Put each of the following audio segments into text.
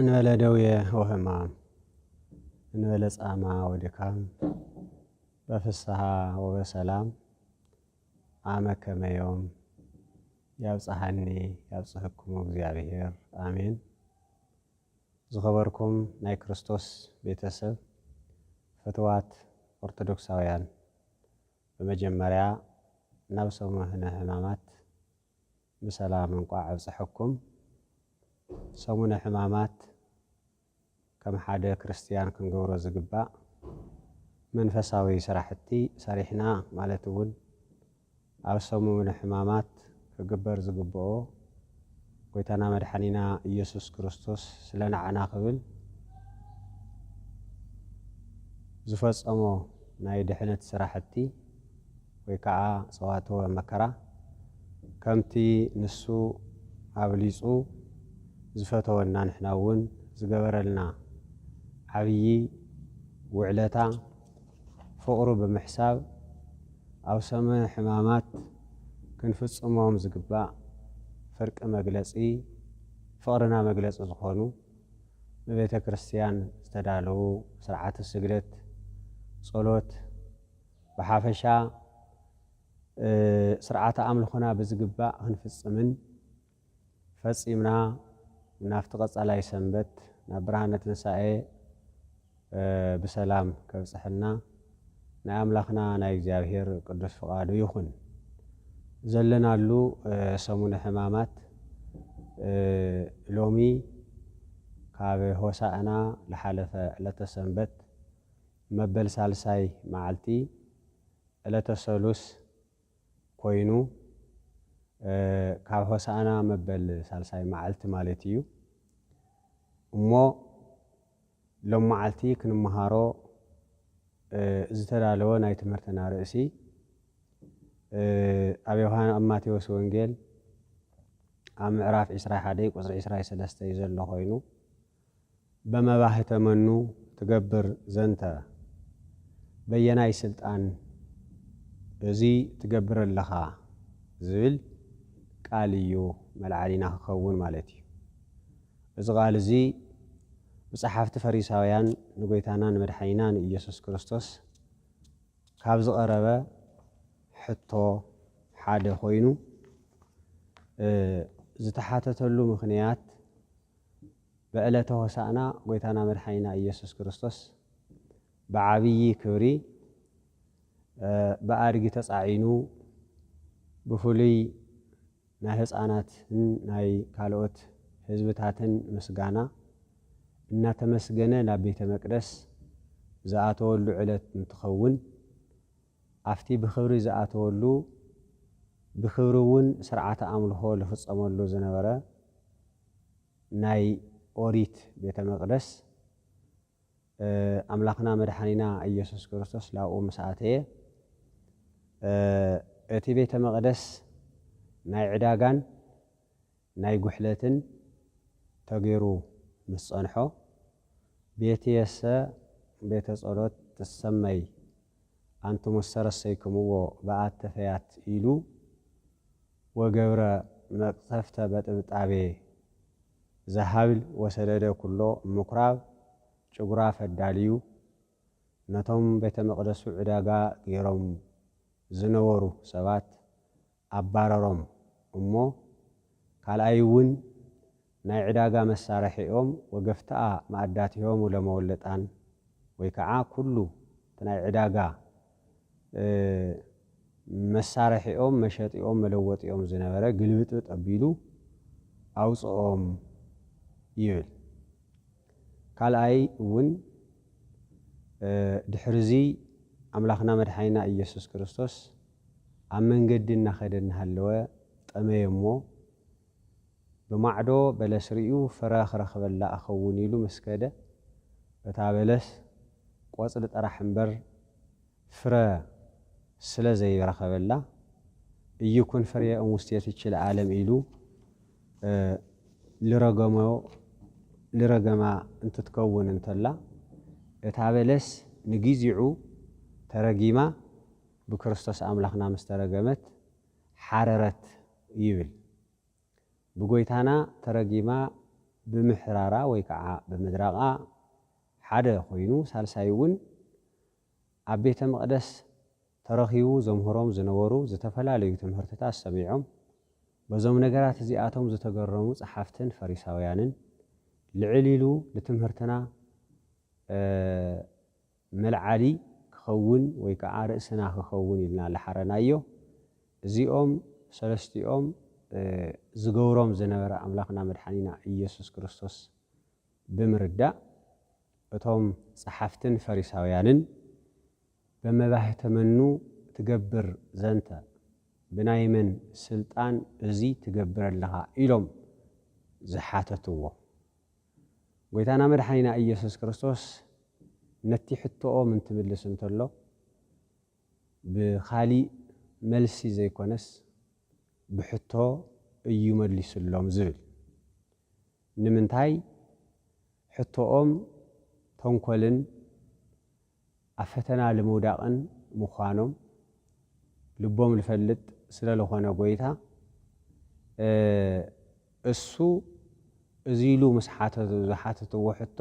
እንበለ ደዌ ወሕማም፣ እንበለ ጻማ ወድካም፣ በፍስሓ ወበሰላም፣ ኣመ ከመዮም ያብጽሓኒ ያብጽሕኩም እግዚኣብሔር፣ ኣሜን። ዝኸበርኩም ናይ ክርስቶስ ቤተሰብ፣ ፍትዋት ኦርቶዶክሳውያን፣ ብመጀመርያ ናብ ሰሙነ ሕማማት ብሰላም እንቋዕ ኣብጽሐኩም። ሰሙነ ሕማማት ከም ሓደ ክርስትያን ክንገብሮ ዝግባእ መንፈሳዊ ስራሕቲ ሰሪሕና፣ ማለት እውን ኣብ ሰሙነ ሕማማት ክግበር ዝግብኦ፣ ጎይታና መድሓኒና ኢየሱስ ክርስቶስ ስለ ንዓና ክብል ዝፈጸሞ ናይ ድሕነት ስራሕቲ ወይ ከዓ ጸዋትወ መከራ፣ ከምቲ ንሱ ኣብሊጹ ዝፈተወና፣ ንሕና እውን ዝገበረልና ዓብዪ ውዕለታ ፍቕሩ ብምሕሳብ፣ ኣብ ሰሙነ ሕማማት ክንፍጽሞም ዝግባእ ፍርቂ መግለጺ፣ ፍቕርና መግለጺ ዝኾኑ ብቤተ ክርስቲያን ዝተዳለዉ ስርዓተ ስግደት፣ ጸሎት፣ ብሓፈሻ፣ እ፣ ስርዓተ ኣምልኾና ብዝግባእ ክንፍጽምን ፈጺምና ናብቲ ቀጻላይ ሰንበት ናብ ብርሃነ ትንሳኤ፣ እ፣ ብሰላም ከብጽሐና ናይ ኣምላኽና ናይ እግዚኣብሔር ቅዱስ ፍቓዱ ይኹን። ዘለናሉ፣ እ፣ ሰሙነ ሕማማት፣ እ፣ ሎሚ ካብ ሆሳዕና ዝሓለፈ ዕለተ ሰንበት መበል ሳልሳይ መዓልቲ ዕለተ ሰሉስ ኮይኑ፣ እ፣ ካብ ሆሳዕና መበል ሳልሳይ መዓልቲ ማለት እዩ። እሞ ሎም መዓልቲ ክንመሃሮ፣ እ፣ ዝተዳለወ ናይ ትምህርትና ርእሲ፣ እ፣ ኣብ ዮሃን-፣ ኣብ ማቴዎስ ወንጌል ኣብ ምዕራፍ ዕስራን ሓደን ቁጽሪ ዕስራን ሰለስተን እዩ ዘሎ ኮይኑ፣ በመባህተ መኑ ትገብር ዘንተ፣ በየናይ ስልጣን እዚ ትገብር ኣለኻ ዝብል ቃል እዩ መልዓሊና ክኸውን ማለት እዩ። እዚ ቃል እዚ ብጸሓፍቲ ፈሪሳውያን ንጎይታና ንመድሓኒና ንኢየሱስ ክርስቶስ ካብ ዝቐረበ ሕቶ ሓደ ኮይኑ፣ እ፣ ዝተሓተተሉ ምኽንያት፣ ብዕለተ ሆሳዕና ጎይታና መድሓኒና ኢየሱስ ክርስቶስ ብዓብዪ ክብሪ፣ እ፣ ብኣድጊ ተጻዒኑ፣ ብፍሉይ ናይ ህፃናትን ናይ ካልኦት ህዝብታትን ምስጋና እናተመስገነ ናብ ቤተ መቅደስ ዝኣተወሉ ዕለት እንትኸውን፣ ኣብቲ ብኽብሪ ዝኣተወሉ፣ ብኽብሪ እውን ስርዓተ ኣምልኾ ዝፍጸመሉ ዝነበረ ናይ ኦሪት ቤተ መቅደስ፣ እ፣ ኣምላኽና መድሓኒና ኢየሱስ ክርስቶስ ላብኡ ምስ ኣተየ፣ እ፣ እቲ ቤተ መቅደስ ናይ ዕዳጋን ናይ ጉሕለትን ተገይሩ ምስ ጸንሖ፣ ቤትየሰ ቤተ ጸሎት ትሰመይ፣ ኣንትሙሰ ረሰይክምዎ በአተፈያት ኢሉ፣ ወገብረ መቅሰፍተ በጥብጣቤ ዘሀብል ወሰደደ ኩሎ ምኩራብ ጭጉራፍ ኣዳልዩ፣ ነቶም ቤተ መቅደሱ ዕዳጋ ገይሮም ዝነበሩ ሰባት ኣባረሮም እሞ፣ ካልኣይ እውን ናይ ዕዳጋ መሳርሒኦም ወገፍትኣ መኣዳቲሆሙ ለመወለጣን፣ ወይ ከዓ ኩሉ እቲ ናይ ዕዳጋ፣ እ፣ መሳርሒኦም፣ መሸጢኦም፣ መለወጢኦም ዝነበረ ግልብጥብጥ ኣቢሉ ኣውፅኦም ይብል። ካልኣይ እውን፣ እ፣ ድሕሪ እዚ ኣምላኽና መድሓኒና ኢየሱስ ክርስቶስ ኣብ መንገዲ እናኸደ እናሃለወ ጠመየ እሞ፣ ብማዕዶ በለስ ርእዩ፣ ፍረ ክረኽበላ እኸውን ኢሉ ምስ ከደ፣ እታ በለስ ቆጽሊ ጥራሕ እምበር ፍረ ስለ ዘይረኸበላ፣ "ኢይኩን ፍሬ እምውስቴትኪ ለዓለም" ኢሉ፣ እ፣ ልረገሞ-፣ ልረገማ እንትትከውን እንተላ፣ እታ በለስ ንጊዜዑ ተረጊማ፣ ብክርስቶስ ኣምላኽና ምስ ተረገመት፣ ሓረረት ይብል። ብጎይታና ተረጊማ ብምሕራራ ወይ ከዓ ብምድራቓ ሓደ ኮይኑ፣ ሳልሳይ እውን ኣብ ቤተ መቕደስ ተረኺቡ ዘምህሮም ዝነበሩ ዝተፈላለዩ ትምህርትታት ሰሚዖም፣ በዞም ነገራት እዚኣቶም ዝተገረሙ ጸሓፍትን ፈሪሳውያንን፣ ልዕል ኢሉ ንትምህርትና፣ እ፣ መልዓሊ ክኸውን ወይ ከዓ ርእስና ክኸውን ኢልና ለሓረናዮ። እዚኦም ሰለስቲኦም፣ እ፣ ዝገብሮም ዝነበረ ኣምላኽና መድሓኒና ኢየሱስ ክርስቶስ ብምርዳእ፣ እቶም ጸሓፍትን ፈሪሳውያንን፣ "በመባህተ መኑ ትገብር ዘንተ?" ብናይ መን ስልጣን እዚ ትገብር ኣለኻ? ኢሎም ዝሓተትዎ። ጎይታና መድሓኒና ኢየሱስ ክርስቶስ ነቲ ሕቶኦም እንትምልስ እንተሎ፣ ብኻሊእ መልሲ ዘይኮነስ፣ ብሕቶ እዩ መሊስሎም ዝብል። ንምንታይ? ሕቶኦም ተንኮልን ኣብ ፈተና ልምውዳቕን ምዃኖም ልቦም ልፈልጥ ስለ ልኾነ ጎይታ፣ እ፣ እሱ እዚ ኢሉ ምስ ሓተቱ፣ ዝሓተትዎ ሕቶ፣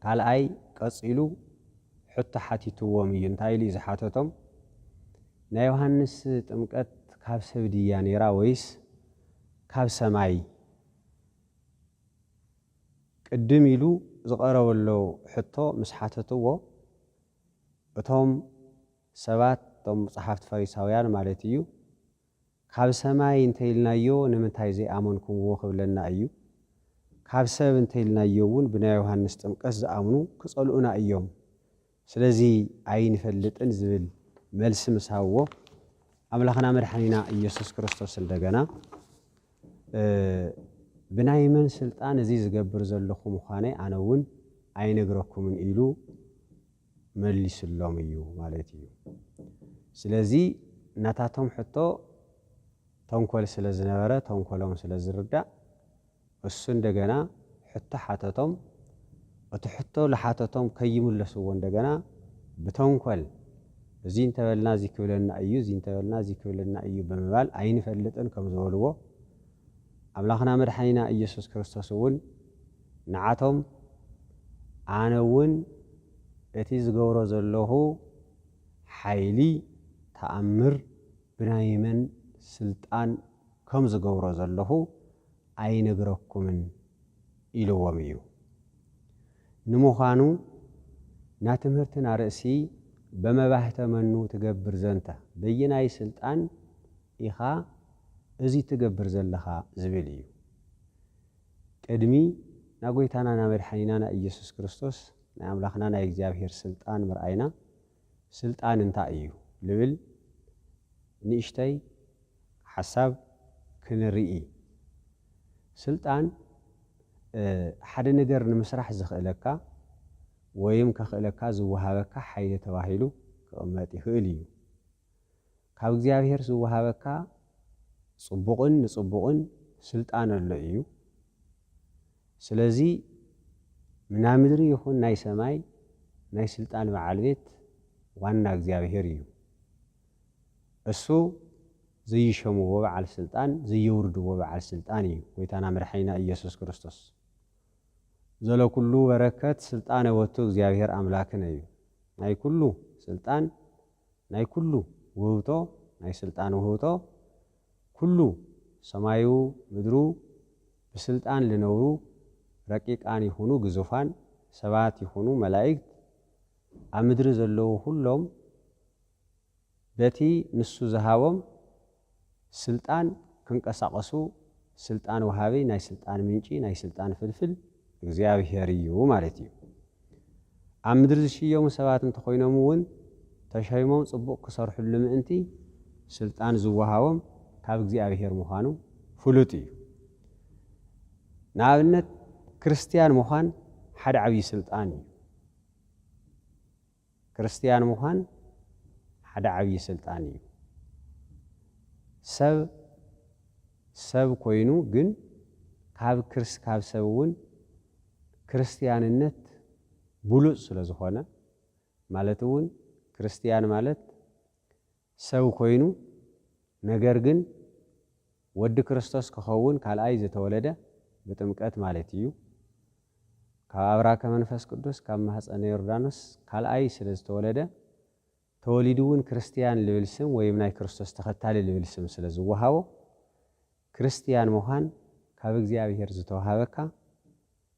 ካልኣይ ቀጺሉ ሕቶ ሓቲትዎም እዩ። እንታይ ኢሉ እዩ ዝሓተቶም? ናይ ዮሃንስ ጥምቀት ካብ ሰብ ድያ ነይራ ወይስ ካብ ሰማይ? ቅድም ኢሉ ዝቐረበሎ ሕቶ ምስ ሓተትዎ፣ እቶም ሰባት፣ እቶም ጸሓፍቲ ፈሪሳውያን ማለት እዩ፣ "ካብ ሰማይ እንተኢልናዮ ንምንታይ ዘይኣመንኩምዎ ክብለና እዩ? ካብ ሰብ እንተኢልናዮ እውን ብናይ ዮሃንስ ጥምቀት ዝኣምኑ ክጸልኡና እዮም። ስለዚ ኣይንፈልጥን" ዝብል መልሲ ምስ ሃብዎ፣ ኣምላኽና መድሓኒና ኢየሱስ ክርስቶስ እንደገና፣ እ፣ "ብናይ መን ስልጣን እዚ ዝገብር ዘለኹ ምዃነይ ኣነ እውን ኣይነግረኩምን" ኢሉ መሊስሎም እዩ ማለት እዩ። ስለዚ ናታቶም ሕቶ ተንኮል ስለ ዝነበረ፣ ተንኮሎም ስለ ዝርዳእ፣ እሱ እንደገና ሕቶ ሓተቶም። እቲ ሕቶ ዝሓተቶም ከይምለስዎ እንደገና ብተንኮል፣ "እዚ እንተበልና እዚ ክብለና እዩ፣ እዚ እንተበልና እዚ ክብለና እዩ" ብምባል ኣይንፈልጥን ከም ዝበልዎ፣ ኣምላኽና መድሓኒና ኢየሱስ ክርስቶስ እውን ንዓቶም፣ "ኣነ እውን እቲ ዝገብሮ ዘለኹ ሓይሊ፣ ተኣምር፣ ብናይ መን ስልጣን ከም ዝገብሮ ዘለኹ ኣይነግረኩምን" ኢልዎም እዩ። ንምዃኑ፣ ናትምህርትና ርእሲ "በመባህተ መኑ ትገብር ዘንተ?" በየናይ ስልጣን ኢኻ እዚ ትገብር ዘለኻ ዝብል እዩ። ቅድሚ ናጎይታና ናመድሓኒና ናይ ኢየሱስ ክርስቶስ ናይ ኣምላኽና ናይ እግዚኣብሔር ስልጣን ምርኣይና፣ ስልጣን እንታይ እዩ ልብል ንእሽተይ ሓሳብ ክንርኢ። ስልጣን፣ እ፣ ሓደ ነገር ንምስራሕ ዝኽእለካ ወይም ከኽእለካ ዝወሃበካ ሓይሊ ተባሂሉ ክቕመጥ ይኽእል እዩ። ካብ እግዚኣብሔር ዝወሃበካ ጽቡቕን ንጽቡቕን ስልጣን ኣሎ እዩ። ስለዚ፣ ምና ምድሪ ይኹን ናይ ሰማይ ናይ ስልጣን በዓል ቤት ዋና እግዚኣብሔር እዩ። እሱ ዘይሸምዎ በዓል ስልጣን፣ ዘየውርድዎ በዓል ስልጣን እዩ፣ ጎይታና መድሓኒና ኢየሱስ ክርስቶስ። ዘለኩሉ በረከት ስልጣነ ወቱ እግዚኣብሔር ኣምላክነ እዩ። ናይ ኩሉ ስልጣን፣ ናይ ኩሉ ውህብቶ፣ ናይ ስልጣን ውህብቶ፣ ኩሉ ሰማዩ ምድሩ ብስልጣን ልነብሩ፣ ረቂቃን ይኹኑ ግዙፋን፣ ሰባት ይኹኑ መላእክት፣ ኣብ ምድሪ ዘለዉ ኩሎም በቲ ንሱ ዝሃቦም ስልጣን ክንቀሳቐሱ፣ ስልጣን ወሃቢ፣ ናይ ስልጣን ምንጪ፣ ናይ ስልጣን ፍልፍል እግዚኣብሔር እዩ ማለት እዩ። ኣብ ምድሪ ዝሽየሙ ሰባት እንተኾይኖም እውን፣ ተሸይሞም ጽቡቕ ክሰርሕሉ ምእንቲ ስልጣን ዝወሃቦም ካብ እግዚኣብሔር ምዃኑ ፍሉጥ እዩ። ንኣብነት፣ ክርስትያን ምዃን ሓደ ዓብዪ ስልጣን እዩ። ክርስትያን ምዃን ሓደ ዓብዪ ስልጣን እዩ። ሰብ፣ ሰብ ኮይኑ ግን ካብ ክርስ-፣ ካብ ሰብ እውን ክርስትያንነት ብሉጽ ስለ ዝኾነ፣ ማለት እውን ክርስትያን ማለት ሰብ ኮይኑ፣ ነገር ግን ወዲ ክርስቶስ ክኸውን ካልኣይ ዝተወለደ፣ ብጥምቀት ማለት እዩ። ካብ ኣብራከ መንፈስ ቅዱስ ካብ ማህፀነ ዮርዳኖስ ካልኣይ ስለ ዝተወለደ፣ ተወሊዱ እውን ክርስትያን ልብል ስም ወይም ናይ ክርስቶስ ተኸታሊ ልብል ስም ስለ ዝወሃቦ፣ ክርስትያን ምዃን ካብ እግዚኣብሔር ዝተዋሃበካ፣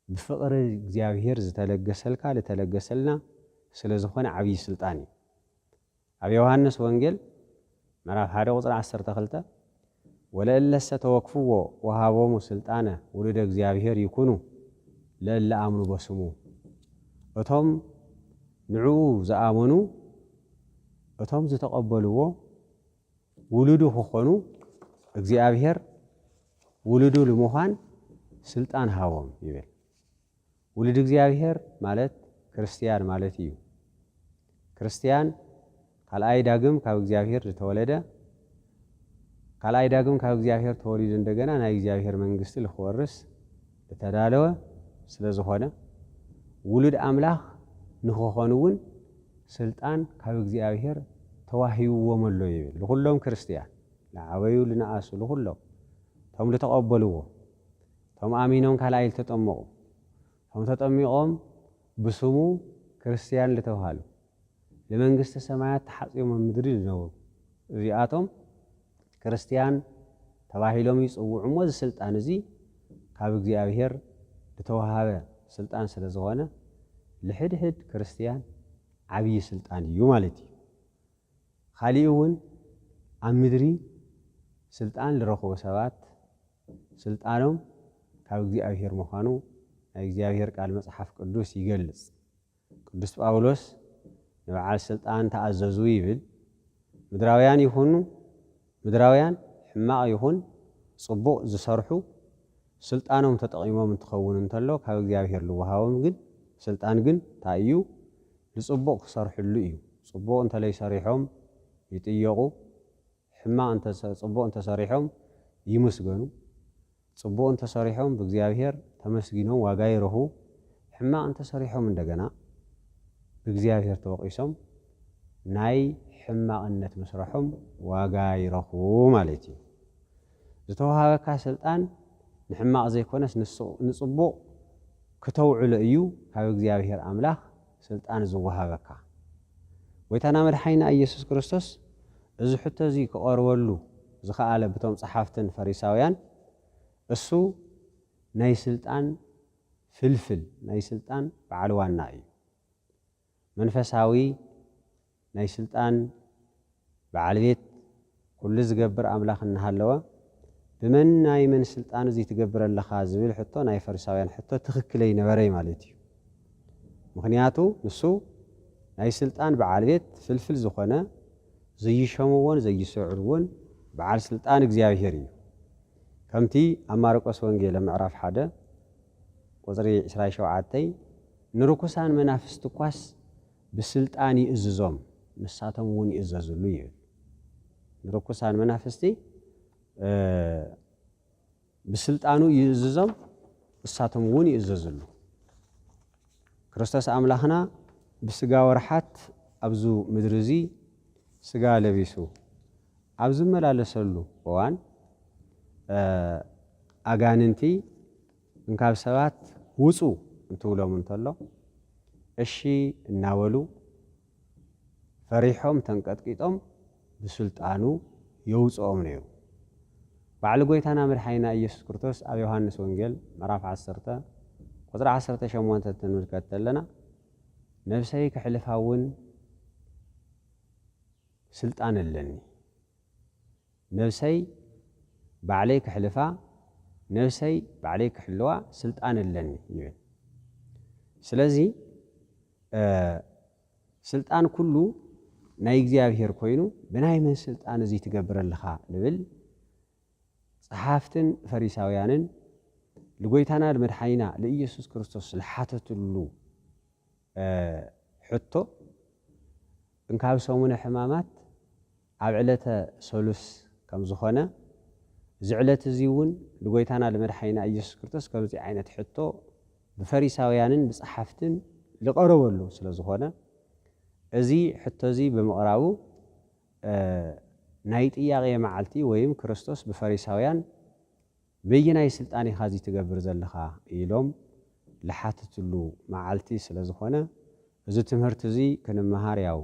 ብፍቕሪ እግዚኣብሔር ዝተለገሰልካ፣ ዝተለገሰልና ስለ ዝኾነ ዓብዪ ስልጣን እዩ። ኣብ ዮሃንስ ወንጌል ምዕራፍ ሓደ ቁጽሪ ዓሰርተ ክልተ፣ "ወለእለሰ ተወክፍዎ ወሃቦሙ ስልጣነ ውሉደ እግዚኣብሔር ይኩኑ ለእለ ኣምኑ በስሙ።" እቶም ንዕኡ ዝኣመኑ፣ እቶም ዝተቐበልዎ ውሉዱ ክኾኑ እግዚኣብሔር ውሉዱ ንምዃን ስልጣን ሃቦም ይብል። ውሉድ እግዚኣብሔር ማለት ክርስትያን ማለት እዩ። ክርስትያን ካልኣይ ዳግም ካብ እግዚኣብሔር ዝተወለደ፣ ካልኣይ ዳግም ካብ እግዚኣብሔር ተወሊዱ እንደገና ናይ እግዚኣብሔር መንግስቲ ልክወርስ ዝተዳለወ ስለ ዝኾነ፣ ውሉድ ኣምላኽ ንክኾኑ እውን ስልጣን ካብ እግዚኣብሔር ተዋሂብዎም ኣሎ ይብል። ንኹሎም ክርስትያን፣ ንዓበዩ፣ ንኣሱ፣ ንኹሎም፣ እቶም ዝተቐበልዎ፣ እቶም ኣሚኖም ካልኣይ ዝተጠመቑ፣ እቶም ተጠሚቖም ብስሙ ክርስትያን ዝተባሃሉ፣ ንመንግስተ ሰማያት ተሓጽዮም ኣብ ምድሪ ዝነብሩ፣ እዚኣቶም ክርስትያን ተባሂሎም ይጽውዑ እሞ፣ እዚ ስልጣን እዚ ካብ እግዚኣብሔር ዝተዋሃበ ስልጣን ስለ ዝኾነ፣ ልሕድሕድ ክርስትያን ዓብዪ ስልጣን እዩ ማለት እዩ። ካሊእ እውን ኣብ ምድሪ ስልጣን ዝረኽቡ ሰባት ስልጣኖም ካብ እግዚኣብሔር ምዃኑ ናይ እግዚኣብሔር ቃል መጽሓፍ ቅዱስ ይገልጽ። ቅዱስ ጳውሎስ ንበዓል ስልጣን ተኣዘዙ ይብል። ምድራውያን ይኹኑ ምድራውያን፣ ሕማቕ ይኹን ጽቡቕ ዝሰርሑ ስልጣኖም ተጠቒሞም እንትኸውን እንተሎ፣ ካብ እግዚኣብሔር ዝወሃቦም ግን ስልጣን ግን እንታይ እዩ? ንጽቡቕ ክሰርሕሉ እዩ። ጽቡቕ እንተለይሰሪሖም ይጥየቑ። ሕማቕ እንተ-፣ ጽቡቕ እንተሰሪሖም ይምስገኑ። ጽቡቕ እንተሰሪሖም ብእግዚኣብሔር ተመስጊኖም ዋጋ ይረኽቡ። ሕማቕ እንተሰሪሖም እንደገና ብእግዚኣብሔር ተወቒሶም ናይ ሕማቕነት መስርሖም ዋጋ ይረኽቡ ማለት እዩ። ዝተዋሃበካ ስልጣን ንሕማቕ ዘይኮነስ ንሱ-፣ ንጽቡቕ ክተውዕሎ እዩ ካብ እግዚኣብሔር ኣምላኽ ስልጣን ዝወሃበካ። ጎይታና መድሓኒና ኢየሱስ ክርስቶስ እዚ ሕቶ እዚ ክቐርበሉ ዝኸኣለ ብቶም ጸሓፍትን ፈሪሳውያን፣ እሱ ናይ ስልጣን ፍልፍል፣ ናይ ስልጣን በዓል ዋና እዩ። መንፈሳዊ ናይ ስልጣን በዓል ቤት ኩሉ ዝገብር ኣምላኽ እናሃለወ፣ ብመን ናይ መን ስልጣን እዚ ትገብር ኣለኻ ዝብል ሕቶ ናይ ፈሪሳውያን ሕቶ ትኽክል ኣይነበረይ ማለት እዩ። ምኽንያቱ ንሱ ናይ ስልጣን በዓል ቤት ፍልፍል ዝኾነ፣ ዘይሸምዎን ዘይስዕርዎን በዓል ስልጣን እግዚኣብሔር እዩ። ከምቲ ኣብ ማርቆስ ወንጌል ምዕራፍ ሓደ ቁጽሪ ዕስራን ሸውዓተን፣ "ንርኩሳን መናፍስቲ እኳስ ብስልጣን ይእዝዞም፣ ንሳቶም እውን ይእዘዝሉ" ይብል። ንርኩሳን መናፍስቲ፣ እ፣ ብስልጣኑ ይእዝዞም፣ ንሳቶም እውን ይእዘዝሉ። ክርስቶስ ኣምላኽና ብስጋ ወርሓት ኣብዚ ምድሪ እዚ ስጋ ለቢሱ ኣብ ዝመላለሰሉ እዋን፣ እ፣ ኣጋንንቲ እንካብ ሰባት ውጹ እንትብሎም እንተሎ፣ እሺ እናበሉ ፈሪሖም ተንቀጥቂጦም ብስልጣኑ የውጽኦም ነይሩ። ባዕሊ ጎይታና መድሓኒና ኢየሱስ ክርስቶስ ኣብ ዮሃንስ ወንጌል ምዕራፍ ዓሰርተ ቁጽሪ ዓሰርተ ሸሞንተ እንትንምልከት ዘለና፣ "ነብሰይ ክሕልፋ እውን ስልጣን ኣለኒ። ነብሰይ ባዕለይ ክሕልፋ፣ ነብሰይ ባዕለይ ክሕልዋ ስልጣን ኣለኒ" ይብል። ስለዚ፣ እ፣ ስልጣን ኩሉ ናይ እግዚኣብሔር ኮይኑ፣ ብናይ መን ስልጣን እዚ ትገብር ኣለኻ ንብል ጸሓፍትን ፈሪሳውያንን ንጎይታና ንመድሓኒና ንኢየሱስ ክርስቶስ ዝሓተትሉ፣ እ፣ ሕቶ፣ እንካብ ሰሙነ ሕማማት ኣብ ዕለተ ሰሉስ ከም ዝኾነ፣ እዚ ዕለት እዚ እውን ንጎይታና ንመድሓኒና ኢየሱስ ክርስቶስ ከምዚ ዓይነት ሕቶ ብፈሪሳውያንን ብጸሓፍትን ዝቐረበሉ ስለ ዝኾነ፣ እዚ ሕቶ እዚ ብምቕራቡ፣ እ፣ ናይ ጥያቄ መዓልቲ ወይም ክርስቶስ ብፈሪሳውያን በየናይ ስልጣን ኢኻ እዚ ትገብር ዘለኻ ኢሎም ልሓትትሉ መዓልቲ ስለ ዝኾነ፣ እዚ ትምህርቲ እዚ ክንመሃር ያው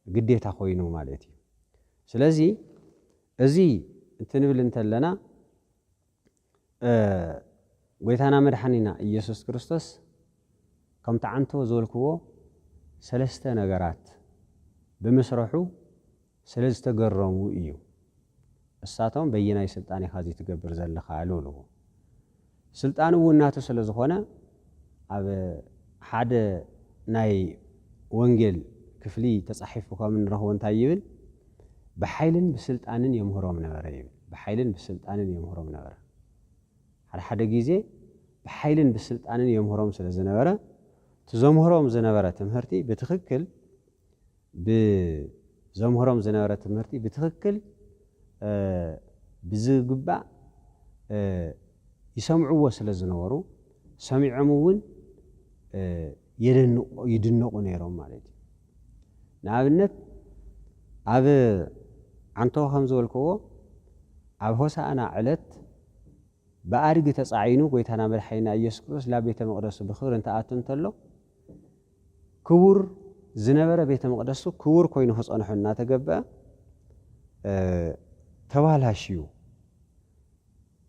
ግዴታ ኮይኑ ማለት እዩ። ስለዚ እዚ እንትንብል እንተለና፣ እ፣ ጎይታና መድሓኒና ኢየሱስ ክርስቶስ ከምቲ ዓንቶ ዝበልክዎ ሰለስተ ነገራት ብምስረሑ ስለ ዝተገረሙ እዩ። እሳቶም በየናይ ስልጣን ኢኻ እዚ ትገብር ዘለኻ ኢሉ በልዎ። ስልጣን እውን ናቱ ስለ ዝኾነ ኣብ ሓደ ናይ ወንጌል ክፍሊ ተጻሒፉ ከም እንረኽቦ እንታይ ይብል? ብሓይልን ብስልጣንን የምህሮም ነበረ ይብል። ብሓይልን ብስልጣንን የምህሮም ነበረ። ሓደ ሓደ ግዜ ብሓይልን ብስልጣንን የምህሮም ስለ ዝነበረ፣ እቲ ዘምህሮም ዝነበረ ትምህርቲ ብትኽክል፣ ብዘምህሮም ዝነበረ ትምህርቲ ብትኽክል፣ እ፣ ብዝግባእ፣ እ፣ ይሰምዕዎ ስለ ዝነበሩ፣ ሰሚዖም እውን፣ እ፣ የደንቑ-፣ ይድነቑ ነይሮም ማለት እዩ። ንኣብነት፣ ኣብ ዓንቶ ከም ዝበልክዎ፣ ኣብ ሆሳዕና ዕለት ብኣድጊ ተጻዒኑ ጎይታና መድሓኒና ኢየሱስ ክርስቶስ ናብ ቤተ መቕደሱ ብኽብሪ እንትኣቱ እንተሎ፣ ክቡር ዝነበረ ቤተ መቕደሱ ክቡር ኮይኑ ክጸንሖ እናተገበአ፣ እ፣ ተባላሽዩ፣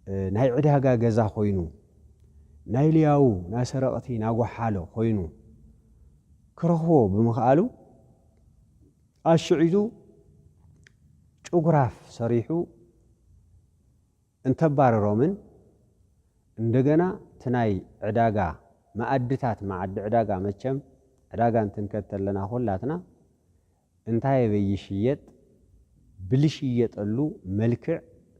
እ፣ ናይ ዕዳጋ ገዛ ኮይኑ፣ ናይ ልያዉ፣ ናይ ሰረቕቲ፣ ናይ ጓሓሎ ኮይኑ ክረኽቦ ብምኽኣሉ፣ ኣሽዒቱ ጭጉራፍ ሰሪሑ እንተባርሮምን፣ እንደገና እቲ ናይ ዕዳጋ መኣድታት፣ መዓዲ ዕዳጋ፣ መቸም ዕዳጋ እንትንከድ ተለና ኩላትና እንታይ ኣበይ ይሽየጥ፣ ብልሽየጠሉ መልክዕ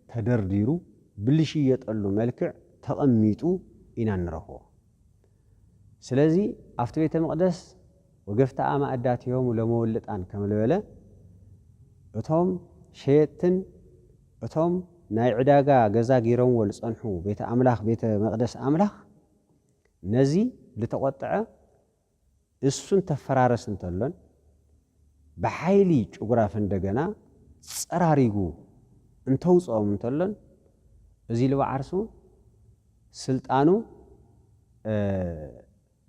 ተደርዲሩ፣ ብልሽየጠሉ መልክዕ ተቐሚጡ ኢና እንረኽቦ። ስለዚ ኣብቲ ቤተ መቕደስ ወገፍቲ ኣማእዳቲሆሙ ለመወልጣን ከም ዝበለ፣ እቶም ሸየጥትን እቶም ናይ ዕዳጋ ገዛ ገይሮምዎ ዝጸንሑ ቤተ ኣምላኽ፣ ቤተ መቕደስ ኣምላኽ፣ ነዚ ዝተቖጥዐ እሱ እንተፈራረስ እንተሎን፣ ብሓይሊ ጭጉራፍ እንደገና ጸራሪጉ እንተውጽኦም እንተሎን፣ እዚ ኢሉ ብዓርሱ ስልጣኑ፣ እ፣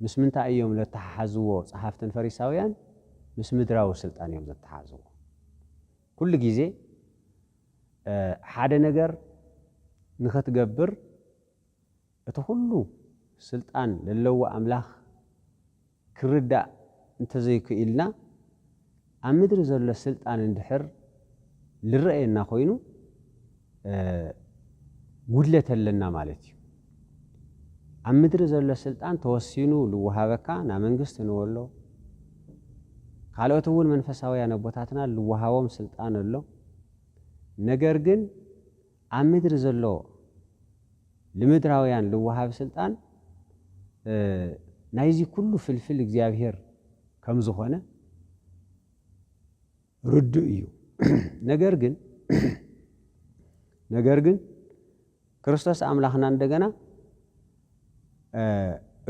ምስ ምንታይ እዮም ለተሓሓዝዎ ጸሓፍትን ፈሪሳውያን? ምስ ምድራዊ ስልጣን እዮም ዘተሓዝዎ። ኩሉ ግዜ፣ እ፣ ሓደ ነገር ንኽትገብር እቲ ኩሉ ስልጣን ለለዎ ኣምላኽ ክርዳእ እንተዘይክኢልና፣ ኣብ ምድሪ ዘሎ ስልጣን እንድሕር ልረኣየና ኮይኑ፣ እ፣ ጉድለት ኣለና ማለት እዩ። ኣብ ምድሪ ዘሎ ስልጣን ተወሲኑ ልወሃበካ ናብ መንግስቲ ንበሎ፣ ካልኦት እውን መንፈሳውያን ኣቦታትና ልወሃቦም ስልጣን ኣሎ። ነገር ግን ኣብ ምድሪ ዘሎ ንምድራውያን ልወሃብ ስልጣን፣ እ፣ ናይዚ ኩሉ ፍልፍል እግዚኣብሔር ከም ዝኾነ ርዱእ እዩ። ነገር ግን፣ ነገር ግን ክርስቶስ ኣምላኽና እንደገና፣ እ፣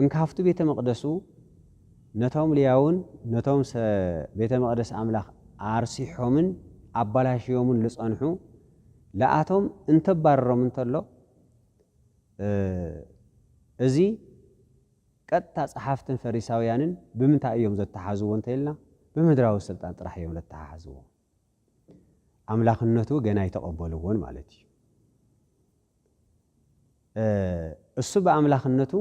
እንካፍቱ ቤተ መቕደሱ ነቶም ልያውን ነቶም ሰ-፣ ቤተ መቕደስ ኣምላኽ ኣርሲሖምን ኣባላሽዮምን ልጸንሑ፣ ለኣቶም እንተባረሮም እንተሎ፣ እ፣ እዚ ቀጥታ ጸሓፍትን ፈሪሳውያንን ብምንታይ እዮም ዘተሓዝዎ እንተኢልና፣ ብምድራዊ ስልጣን ጥራሕ እዮም ዘተሓሕዝዎ። ኣምላኽነቱ ገና ኣይተቐበልዎን ማለት እዩ። እ፣ እሱ ብኣምላኽነቱ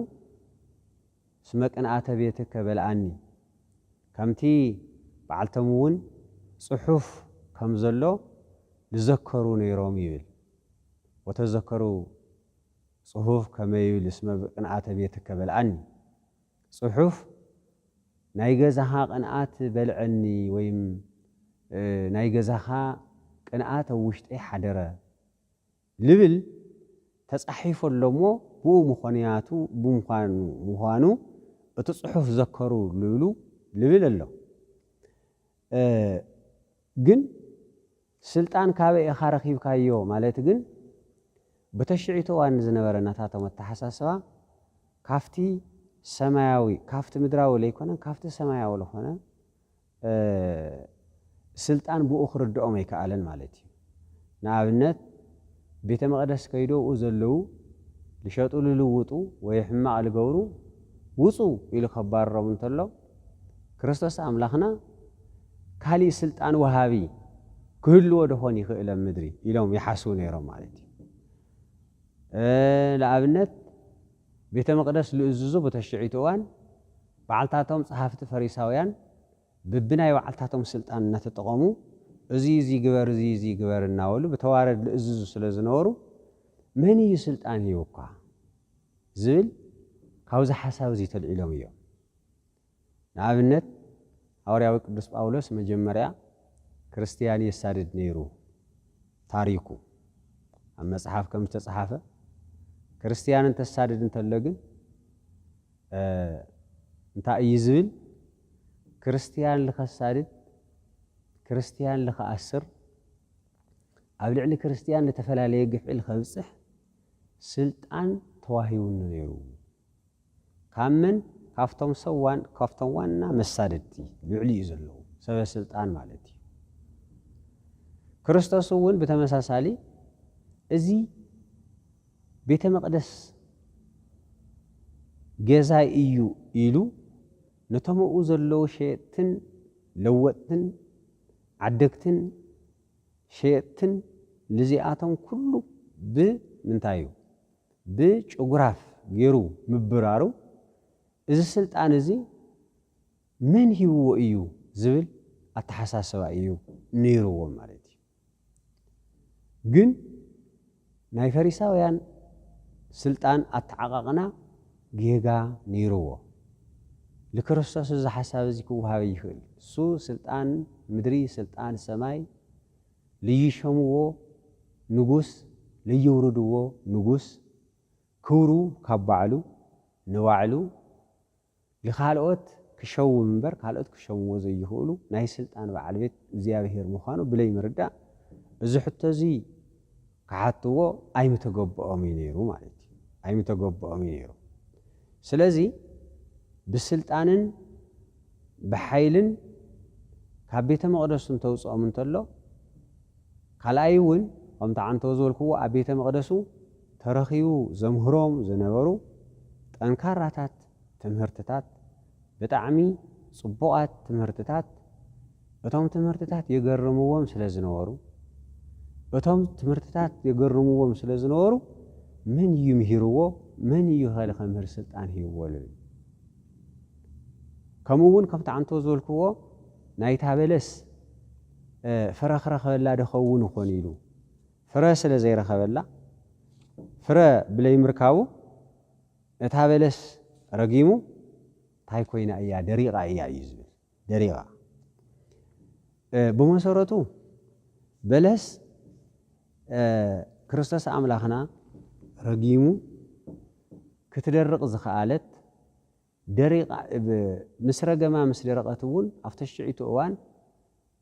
"እስመ ቅንኣተ ቤትከ በልዓኒ፣ ከምቲ በዓልቶም እውን ጽሑፍ ከም ዘሎ ልዘከሩ ነይሮም" ይብል። "ወተዘከሩ ጽሑፍ ከመ ይብል እስመ ቅንኣተ ቤትከ በልዓኒ"። ጽሑፍ "ናይ ገዛኻ ቅንኣት በልዐኒ" ወይም፣ እ፣ "ናይ ገዛኻ ቅንኣት ኣብ ውሽጠይ ሓደረ" ልብል ተጻሒፉ ኣሎ እሞ፣ ብኡ ምኾንያቱ ብምዃኑ፣ ምዃኑ እቲ ጽሑፍ ዘከሩ ልብሉ፣ ልብል ኣሎ። እ፣ ግን ስልጣን ካበይ ኢኻ ረኺብካዮ ማለት ግን፣ በተሽዒቱ እዋን ዝነበረ ናታቶም ኣተሓሳስባ፣ ካብቲ ሰማያዊ፣ ካብቲ ምድራዊ ለይኮነን፣ ካብቲ ሰማያዊ ለኾነ፣ እ፣ ስልጣን ብኡ ክርድኦም ኣይከኣለን ማለት እዩ። ንኣብነት፣ ቤተ መቕደስ ከይዶ ኣብኡ ዘለዉ ልሸጡ ልልውጡ ወይ ሕማቕ ልገብሩ ውፁ ኢሉ ከባርሮም እንተሎ፣ ክርስቶስ ኣምላኽና ካሊእ ስልጣን ወሃቢ ክህልዎ ደኾን ይኽእል ኣብ ምድሪ ኢሎም ይሓስቡ ነይሮም ማለት እዩ። ንኣብነት፣ ቤተ መቕደስ ልእዝዙ ብተሽዒቱ እዋን በዓልታቶም ጸሓፍቲ ፈሪሳውያን ብብናይ በዓልታቶም ስልጣን እናተጠቐሙ፣ እዚ እዚ ግበር፣ እዚ እዚ ግበር እናበሉ ብተዋረድ ልእዝዙ ስለ ዝነበሩ፣ መን እዩ ስልጣን ሂቡካ ዝብል ካብዚ ሓሳብ እዚ ተልዒሎም እዮም። ንኣብነት፣ ሃዋርያዊ ቅዱስ ጳውሎስ መጀመርያ ክርስትያን የሳድድ ነይሩ። ታሪኩ ኣብ መጽሓፍ ከም ዝተጽሓፈ፣ ክርስትያን እንተሳድድ እንተሎ ግን እንታይ እዩ ዝብል? ክርስትያን ልኸሳድድ፣ ክርስትያን ልኸኣስር፣ ኣብ ልዕሊ ክርስትያን ልተፈላለየ ግፍዒ ልኸብጽሕ ስልጣን ተዋሂቡኒ ነይሩ። ካብ መን? ካብቶም ሰብ ዋን-፣ ካብቶም ዋና መሳደድቲ ልዕሊ እዩ ዘለዉ ሰበ ስልጣን ማለት እዩ። ክርስቶስ እውን ብተመሳሳሊ፣ እዚ ቤተ መቕደስ ገዛይ እዩ ኢሉ፣ ነቶም ኣብኡ ዘለዉ ሸየጥትን ለወጥትን ዓደግትን ሸየጥትን ልዚኣቶም ኩሉ ብምንታይ እዩ? ብጭጉራፍ ገይሩ ምብራሩ፣ እዚ ስልጣን እዚ መን ሂብዎ እዩ ዝብል ኣተሓሳስባ እዩ ነይርዎም ማለት እዩ። ግን ናይ ፈሪሳውያን ስልጣን ኣተዓቓቕና ጌጋ ነይርዎ። ልክርስቶስ እዚ ሓሳብ እዚ ክወሃበ ይኽእል። እሱ ስልጣን ምድሪ፣ ስልጣን ሰማይ፣ ልይሸምዎ ንጉስ፣ ልይውርድዎ ንጉስ፣ ክብሩ ካብ ባዕሉ ንባዕሉ ልኻልኦት ክሸውም እምበር፣ ካልኦት ክሸምዎ ዘይኽእሉ ናይ ስልጣን በዓል ቤት እግዚኣብሔር ምዃኑ ብለይ ምርዳእ፣ እዚ ሕቶ እዚ ክሓትዎ ኣይምተገበኦም እዩ ነይሩ ማለት እዩ። ኣይምተገበኦም እዩ ነይሩ። ስለዚ ብስልጣንን ብሓይልን ካብ ቤተ መቕደሱ እንተውፅኦም እንተሎ፣ ካልኣይ እውን ከምቲ ዓንተው ዝበልክዎ ኣብ ቤተ መቕደሱ ተረኺቡ ዘምህሮም ዝነበሩ ጠንካራታት ትምህርትታት፣ ብጣዕሚ ጽቡቓት ትምህርትታት፣ እቶም ትምህርትታት የገርምዎም ስለ ዝነበሩ፣ እቶም ትምህርትታት የገርምዎም ስለ ዝነበሩ፣ መን እዩ ምሂርዎ? መን እዩ ኸ ንኸምህር ስልጣን ሂብዎ? ልብል። ከምኡ እውን ከምቲ ዓንቶ ዝበልክዎ፣ ናይታ በለስ፣ እ፣ ፍረ ክረኸበላ ዶ ኸውን ይኾን ኢሉ፣ ፍረ ስለ ዘይረኸበላ፣ ፍረ ብለይምርካቡ፣ እታ በለስ ረጊሙ፣ እንታይ ኮይና እያ? ደሪቓ እያ እዩ ዝብል። ደሪቓ። እ፣ ብመሰረቱ በለስ፣ እ፣ ክርስቶስ ኣምላኽና ረጊሙ ክትደርቕ ዝኸኣለት ደሪቓ፣ ብ-፣ ምስ ረገማ ምስ ደረቐት እውን ኣብ ተሽዒቱ እዋን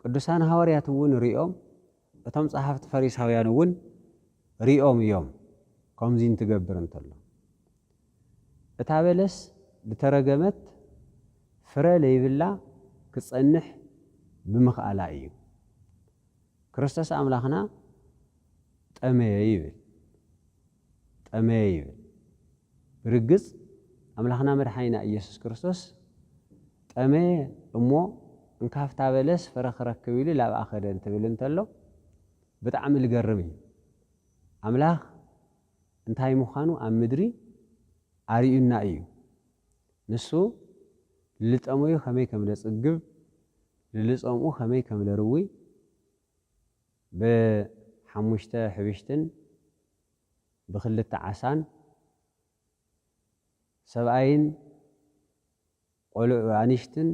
ቅዱሳን ሃዋርያት እውን ሪኦም፣ እቶም ጸሓፍቲ ፈሪሳውያን እውን ሪኦም እዮም፣ ከምዚ እንትገብር እንተሎ። እታ በለስ ዝተረገመት ፍረ ለይብላ ክጸንሕ ብምኽኣላ እዩ። ክርስቶስ ኣምላኽና ጠመየ ይብል። ጠመየ ይብል። ብርግጽ ኣምላኽና መድሓኒና ኢየሱስ ክርስቶስ ጠመየ እሞ እንካፍታ በለስ ፍረ ክረክብ ኢሉ ላብኣ ከደ እንትብል እንተሎ ብጣዕሚ ልገርም እዩ። ኣምላኽ እንታይ ምዃኑ ኣብ ምድሪ ኣርእዩና እዩ። ንሱ ልጠመዩ ከመይ ከም ለጽግብ፣ ልልጸምኡ ከመይ ከም ለርዊ፣ ብሓሙሽተ ሕብሽትን ብክልተ ዓሳን ሰብኣይን ቆልዑ ኣንሽትን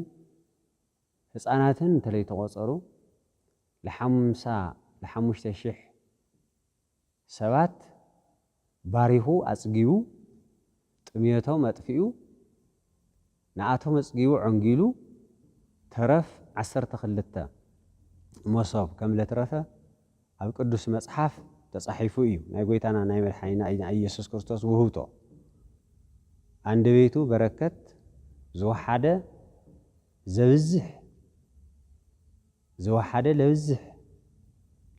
ህፃናትን እንተለይተቖፀሩ፣ ለሓምሳ ለሓሙሽተ ሽሕ ሰባት ባሪኹ ኣፅጊቡ፣ ጥምየቶም ኣጥፊኡ፣ ንኣቶም ኣፅጊቡ ዖንጊሉ፣ ተረፍ ዓሰርተ ክልተ መሶብ ከም ለትረፈ ኣብ ቅዱስ መጽሓፍ ተጻሒፉ እዩ። ናይ ጎይታና ናይ መድሓኒና ናይ ኢየሱስ ክርስቶስ ውህብቶ። ኣንደበይቱ በረከት ዝወሓደ ዘብዝሕ፣ ዝወሓደ ለብዝሕ፣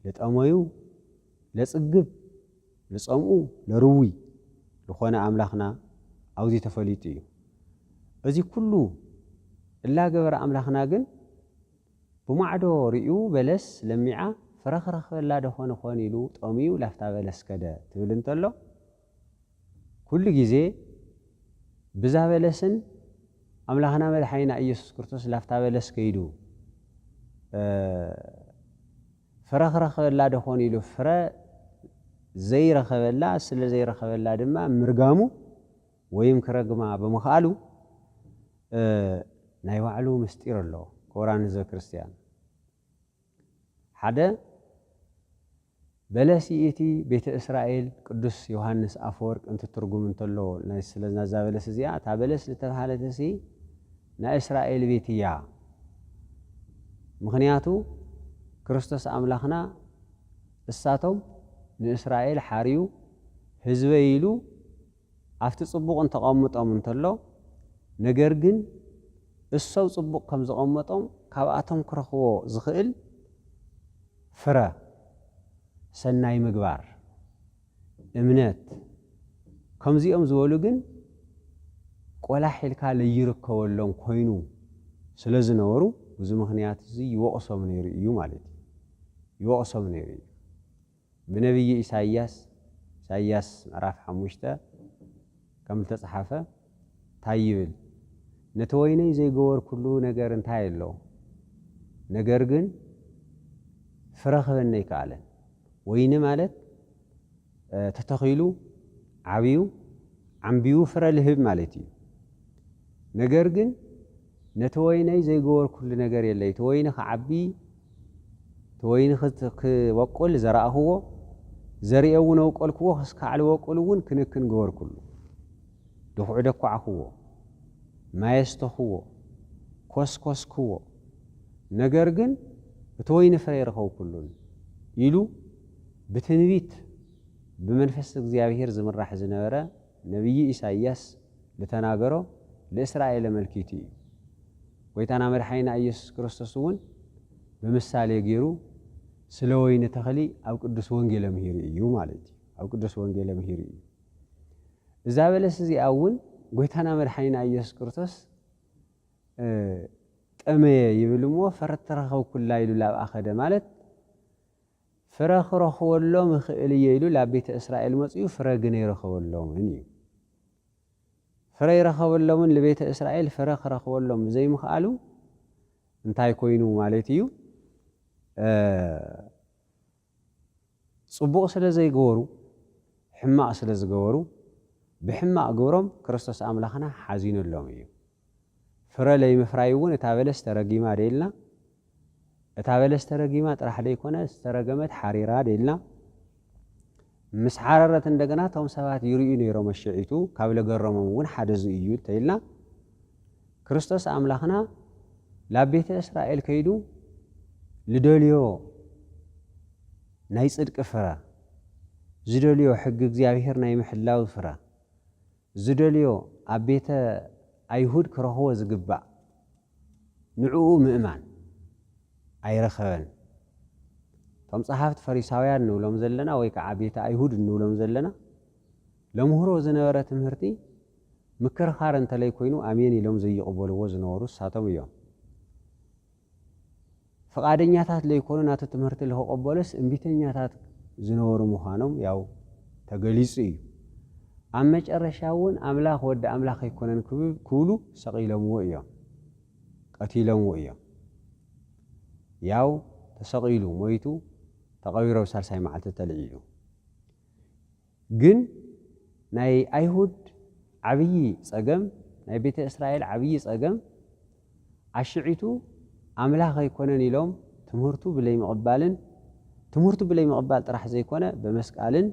ልጠመዩ ለጽግብ፣ ልጸምኡ ለርዊ። ዝኾነ ኣምላኽና ኣብዚ ተፈሊጡ እዩ። እዚ ኩሉ እላገበረ ኣምላኽና ግን ብማዕዶ ርእዩ በለስ ለሚዓ ፍረ ክረኽበላ ደኾን ኾን ኢሉ ጠምዩ ላፍታ በለስ ከደ ትብል እንተሎ፣ ኩሉ ግዜ ብዛ በለስን ኣምላኽና መድሓኒና ኢየሱስ ክርስቶስ ላፍታ በለስ ከይዱ፣ እ፣ ፍረ ክረኽበላ ደኾን ኢሉ ፍረ ዘይረኸበላ፣ ስለ ዘይረኸበላ ድማ ምርጋሙ ወይም ክረግማ ብምኽኣሉ፣ እ፣ ናይ ባዕሉ ምስጢር ኣሎ። ክቡራን ህዝበ ክርስቲያን፣ ሓደ በለስ ይእቲ ቤተ እስራኤል ቅዱስ ዮሃንስ ኣፈወርቅ እንትትርጉም እንተሎ፣ ናይ፣ ስለ ናዛ በለስ እዚኣ፣ እታ በለስ ዝተባህለትሲ ናይ እስራኤል ቤት እያ። ምኽንያቱ ክርስቶስ ኣምላኽና እሳቶም ንእስራኤል ሓርዩ ህዝበይ ኢሉ ኣብቲ ጽቡቕ እንተቐምጦም እንተሎ፣ ነገር ግን እሶም ጽቡቕ ከም ዘቐመጦም ካብኣቶም ክረኽቦ ዝኽእል ፍረ፣ ሰናይ ምግባር፣ እምነት፣ ከምዚኦም ዝበሉ ግን ቆላሕ ኢልካ ለይርከበሎም ኮይኑ ስለ ዝነበሩ፣ ብዙ ምኽንያት እዚ ይወቕሶም ነይሩ እዩ ማለት እዩ። ይወቕሶም ነይሩ እዩ። ብነቢይ ኢሳይያስ፣ ኢሳይያስ ምዕራፍ ሓሙሽተ ከም ዝተጻሓፈ እንታይ ይብል? "ነቲ ወይነይ ዘይገበርኩሉ ነገር እንታይ ኣሎ? ነገር ግን ፍረ ክበኒ ኣይከኣለን።" ወይኒ ማለት፣ እ፣ ተተኺሉ፣ ዓብዩ፣ ዓምቢቡ ፍረ ልህብ ማለት እዩ። ነገር ግን ነቲ ወይነይ ዘይገበርኩሉ ነገር የለይ። እቲ ወይኒ ክዓቢ፣ እቲ ወይኒ ክት-፣ ክበቁል ዘራእኽዎ፣ ዘርኤ እውን ኣውቀልክዎ፣ ክስካዕ ዝበቁል እውን ክንክን ገበርኩሉ። ድኹዒ ደኳዕክዎ፣ ማይ ኣስተኽዎ፣ ኮስኮስክዎ። ነገር ግን እቲ ወይኒ ፍረ ኣይረኸብኩሉን ኢሉ ብትንቢት ብመንፈስ እግዚኣብሔር ዝምራሕ ዝነበረ ነቢይ ኢሳይያስ ዝተናገሮ ንእስራኤል ኣመልኪቱ እዩ። ጎይታና መድሓኒና ኢየሱስ ክርስቶስ እውን ብምሳሌ ገይሩ ስለ ወይኒ ተኽሊ ኣብ ቅዱስ ወንጌል ኣምሂሩ እዩ ማለት እዩ። ኣብ ቅዱስ ወንጌል ኣምሂሩ እዩ። እዛ በለስ እዚኣ እውን ጎይታና መድሓኒና ኢየሱስ ክርስቶስ፣ እ፣ ጠመየ ይብል እሞ፣ "ፍረ ተረኸብኩላ" ኢሉ ላብኣ ከደ ማለት፣ "ፍረ ክረኽበሎም እኽእል እየ" ኢሉ ላብ ቤተ እስራኤል መጺኡ ፍረ ግን ኣይረኸበሎምን እዩ። ፍረ ይረኸበሎምን ልቤተ እስራኤል ፍረ ክረኽበሎም ብዘይምኽኣሉ እንታይ ኮይኑ ማለት እዩ? እ፣ ጽቡቕ ስለ ዘይገበሩ፣ ሕማቕ ስለ ዝገበሩ፣ ብሕማቕ ግብሮም ክርስቶስ ኣምላኽና ሓዚኑሎም እዩ። ፍረ ለይምፍራይ እውን እታ በለስ ተረጊማ ደይልና፣ እታ በለስ ተረጊማ ጥራሕ ደይኮነ፣ ዝተረገመት ሓሪራ ደይልና፣ ምስ ሓረረት እንደገና እቶም ሰባት ይርእዩ ነይሮም ኣሸዒቱ፣ ካብ ለገረሞም እውን ሓደ እዚ እዩ እንተኢልና፣ ክርስቶስ ኣምላኽና ላብ ቤተ እስራኤል ከይዱ ልደልዮ ናይ ጽድቂ ፍረ፣ ዝደልዮ ሕጊ እግዚኣብሔር ናይ ምሕላው ፍረ፣ ዝደልዮ ኣብ ቤተ ኣይሁድ ክረኽቦ ዝግባእ ንዕኡ ምእማን ኣይረኸበን። እቶም ጸሓፍቲ ፈሪሳውያን ንብሎም ዘለና ወይ ከዓ ቤተ ኣይሁድ እንብሎም ዘለና ለምህሮ ዝነበረ ትምህርቲ ምክርኻር እንተለይ ኮይኑ ኣሜን ኢሎም ዘይቕበልዎ ዝነበሩ እሳቶም እዮም። ፍቓደኛታት ለይኮኑ ናቱ ትምህርቲ ልክቐበሉስ እምቢተኛታት ዝነበሩ ምዃኖም ያው ተገሊጹ እዩ። ኣብ መጨረሻ እውን ኣምላኽ ወዲ ኣምላኽ ኣይኮነን ክብ-፣ ክብሉ ሰቒሎምዎ እዮም። ቀቲሎምዎ እዮም። ያው ተሰቒሉ፣ ሞይቱ፣ ተቐቢሩ ኣብ ሳልሳይ መዓልቲ ተልዒሉ። ግን ናይ ኣይሁድ ዓብዪ ጸገም፣ ናይ ቤተ እስራኤል ዓብዪ ጸገም፣ ኣሽዒቱ ኣምላኽ ኣይኮነን ኢሎም ትምህርቱ ብለይምቕባልን፣ ትምህርቱ ብለይምቕባል ጥራሕ ዘይኮነ፣ ብመስቃልን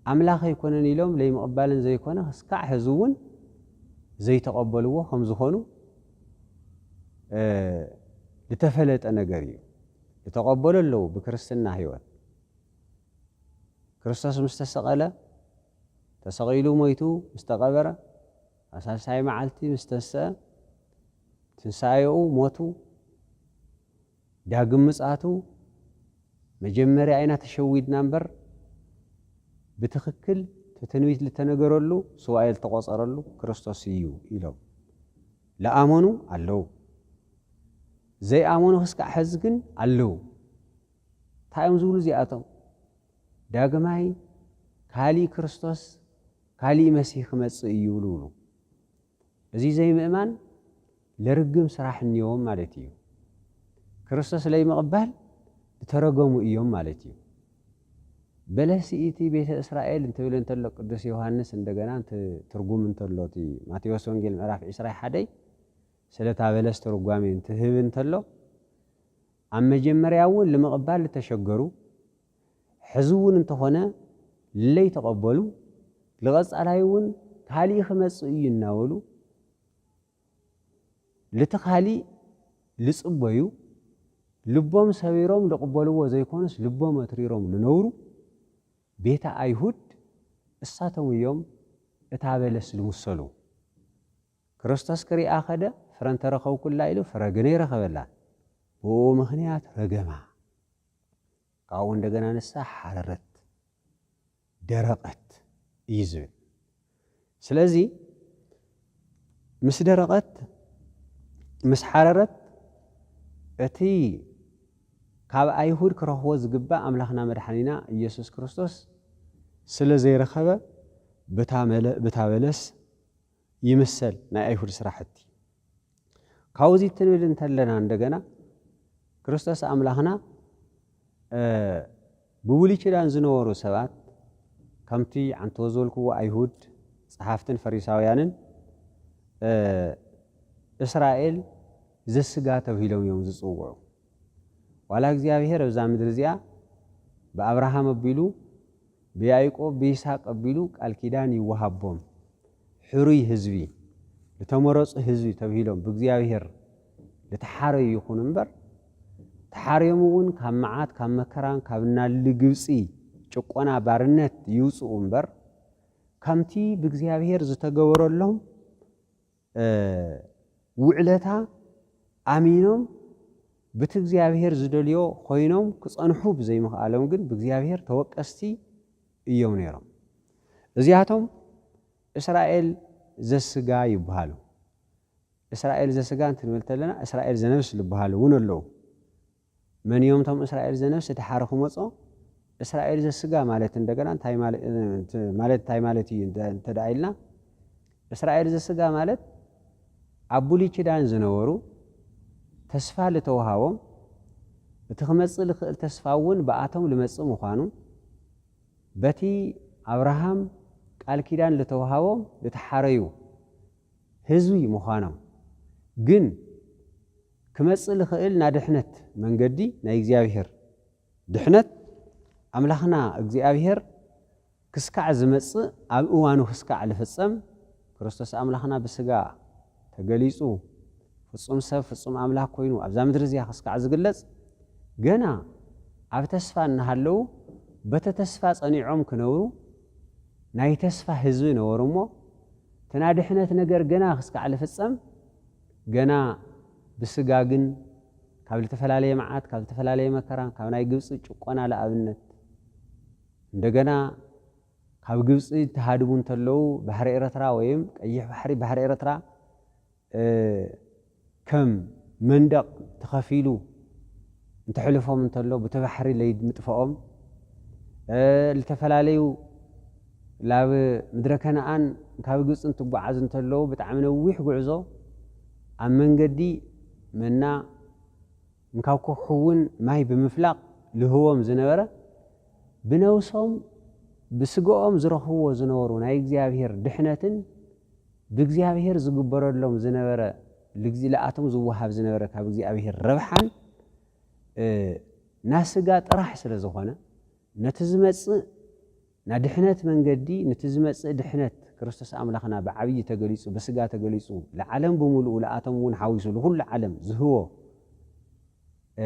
ኣምላኽ ኣይኮነን ኢሎም ለይምቕባልን ዘይኮነ፣ ክስካዕ ሕዚ እውን ዘይተቐበልዎ ከም ዝኾኑ፣ እ፣ ዝተፈለጠ ነገር እዩ። ዝተቐበሉ ኣለዉ ብክርስትና ህይወት። ክርስቶስ ምስ ተሰቐለ፣ ተሰቒሉ ሞይቱ ምስ ተቐበረ፣ ኣብ ሳልሳይ መዓልቲ ምስ ተንስአ፣ ትንሳኤኡ፣ ሞቱ፣ ዳግም ምጽኣቱ፣ መጀመርያ ኢና ተሸዊድና እምበር፣ ብትኽክል እቲ ትንቢት ዝተነገረሉ፣ ሱባኤ ዝተቖጸረሉ ክርስቶስ እዩ ኢሎም። ለኣመኑ ኣለዉ። ዘይኣመኑ ክስካዕ ሕዚ ግን ኣለዉ። እንታይ እዮም ዝብሉ እዚኣቶም? ዳግማይ ካሊእ ክርስቶስ፣ ካሊእ መሲህ ክመጽእ እዩ ይብሉ። እዚ ዘይምእማን ለርግም ስራሕ እኒዎም ማለት እዩ። ክርስቶስ ለይምቕባል ዝተረገሙ እዮም ማለት እዩ። በለስ እቲ ቤተ እስራኤል እንትብል እንተሎ ቅዱስ ዮሃንስ እንደገና እንት-፣ ትርጉም እንተሎ እቲ ማቴዎስ ወንጌል ምዕራፍ ዕስራ ሓደይ ስለታ በለስ ትርጓሜ እንትህብ እንተሎ ኣብ መጀመርያ እውን ንምቕባል ዝተሸገሩ ሕዚ እውን እንተኾነ ለይተቐበሉ ልቐጻላይ እውን ካሊእ ክመጽእ እዩ እናበሉ ልቲ ካሊእ ልጽበዩ ልቦም ሰቢሮም ልቕበልዎ ዘይኮኑስ ልቦም ኣትሪሮም ልነብሩ ቤተ ኣይሁድ እሳቶም እዮም እታ በለስ ልምሰሉ። ክርስቶስ ክሪኣ ኸደ ፍረ እንተረኸብኩላ ኢሉ ፍረ ግን ኣይረኸበላን። ብኡ ምኽንያት ረገማ። ካብኡ እንደገና ንሳ ሓረረት፣ ደረቐት እዩ ዝብል። ስለዚ ምስ ደረቐት፣ ምስ ሓረረት እቲ ካብ ኣይሁድ ክረኽቦ ዝግባእ ኣምላኽና መድሓኒና ኢየሱስ ክርስቶስ ስለ ዘይረኸበ ብታ መለ-፣ ብታ በለስ ይምሰል ናይ ኣይሁድ ስራሕቲ። ካብዚ ትንብል እንተለና እንደገና ክርስቶስ ኣምላኽና ብብሉይ ኪዳን ዝነበሩ ሰባት ከምቲ ዓንቶ ዝበልክዎ ኣይሁድ ጸሓፍትን ፈሪሳውያንን እስራኤል ዘስጋ ተብሂሎም እዮም ዝጽውዑ። ዋላ እግዚኣብሔር ኣብዛ ምድሪ እዚኣ ብኣብርሃም ኣቢሉ ብያዕቆብ ብይስሐቅ ኣቢሉ ቃል ኪዳን ይወሃቦም። ሕሩይ ህዝቢ፣ ዝተመረጹ ህዝቢ ተብሂሎም ብእግዚኣብሔር ዝተሓረዩ ይኹኑ እምበር፣ ተሓርዮም እውን ካብ መዓት፣ ካብ መከራን ካብ ናሊ ግብጺ ጭቆና ባርነት ይውጽኡ እምበር፣ ከምቲ ብእግዚኣብሔር ዝተገበረሎም ውዕለታ ኣሚኖም ብቲ እግዚኣብሔር ዝደልዮ ኮይኖም ክጸንሑ ብዘይምኽኣሎም ግን ብእግዚኣብሔር ተወቀስቲ እዮም ነይሮም። እዚኣቶም እስራኤል ዘስጋ ይበሃሉ። እስራኤል ዘስጋ እንትንብል ተለና እስራኤል ዘነብስ ዝበሃሉ እውን ኣለዉ። መን እዮም እቶም እስራኤል ዘነብስ ድሓር ክመጾ? እስራኤል ዘስጋ ማለት እንደገና እንታይ ማለ-፣ ማለት እንታይ ማለት እዩ እንተ-፣ እንተ ደኣ ኢልና፣ እስራኤል ዘስጋ ማለት ኣብ ብሉይ ኪዳን ዝነበሩ ተስፋ ልተውሃቦም፣ እቲ ክመጽእ ልኽእል ተስፋ እውን ብኣቶም ልመጽእ ምዃኑ፣ በቲ ኣብርሃም ቃል ኪዳን ልተውሃቦም ልተሓረዩ ህዝቢ ምዃኖም፣ ግን ክመጽእ ልኽእል ናድሕነት መንገዲ ናይ እግዚኣብሔር ድሕነት ኣምላኽና እግዚኣብሔር ክስካዕ ዝመጽእ ኣብ እዋኑ ክስካዕ ልፍጸም ክርስቶስ ኣምላኽና ብስጋ ተገሊጹ ፍጹም ሰብ ፍጹም ኣምላኽ ኮይኑ ኣብዛ ምድሪ እዚኣ ክስካዕ ዝግለጽ ገና ኣብ ተስፋ እናሃለዉ በቲ ተስፋ ጸኒዖም ክነብሩ ናይ ተስፋ ህዝቢ ነበሩ እሞ እቲ ናይ ድሕነት ነገር ገና ክስካዕ ልፍጸም ገና ብስጋ ግን ካብ ዝተፈላለየ መዓት፣ ካብ ዝተፈላለየ መከራ፣ ካብ ናይ ግብጺ ጭቆና ለኣብነት እንደገና ካብ ግብጺ ተሃድሙ እንተለዉ ባሕሪ ኤረትራ ወይም ቀይሕ ባሕሪ፣ ባሕሪ ኤረትራ ከም መንደቕ ተኸፊሉ እንተሕልፎም እንተሎ ብቲ ባሕሪ ለይምጥፍኦም፣ ልተፈላለዩ ላብ ምድረ ከነኣን ካብ ግብጺ እንትጓዓዝ እንተለዉ ብጣዕሚ ነዊሕ ጉዕዞ ኣብ መንገዲ መና እንካብ ከውሒ እውን ማይ ብምፍላቕ ልህቦም ዝነበረ ብነብሶም ብስግኦም ዝረኽብዎ ዝነበሩ ናይ እግዚኣብሔር ድሕነትን ብእግዚኣብሔር ዝግበረሎም ዝነበረ ልግዚ-፣ ለኣቶም ዝወሃብ ዝነበረ ካብ እግዚኣብሔር ረብሓን፣ እ፣ ናስጋ ጥራሕ ስለ ዝኾነ፣ ነቲ ዝመጽእ ናድሕነት መንገዲ፣ ነቲ ዝመጽእ ድሕነት ክርስቶስ ኣምላኽና ብዓብዪ ተገሊጹ፣ ብስጋ ተገሊጹ፣ ለዓለም ብምሉኡ ለኣቶም እውን ሓዊሱ፣ ንኹሉ ዓለም ዝህቦ፣ እ፣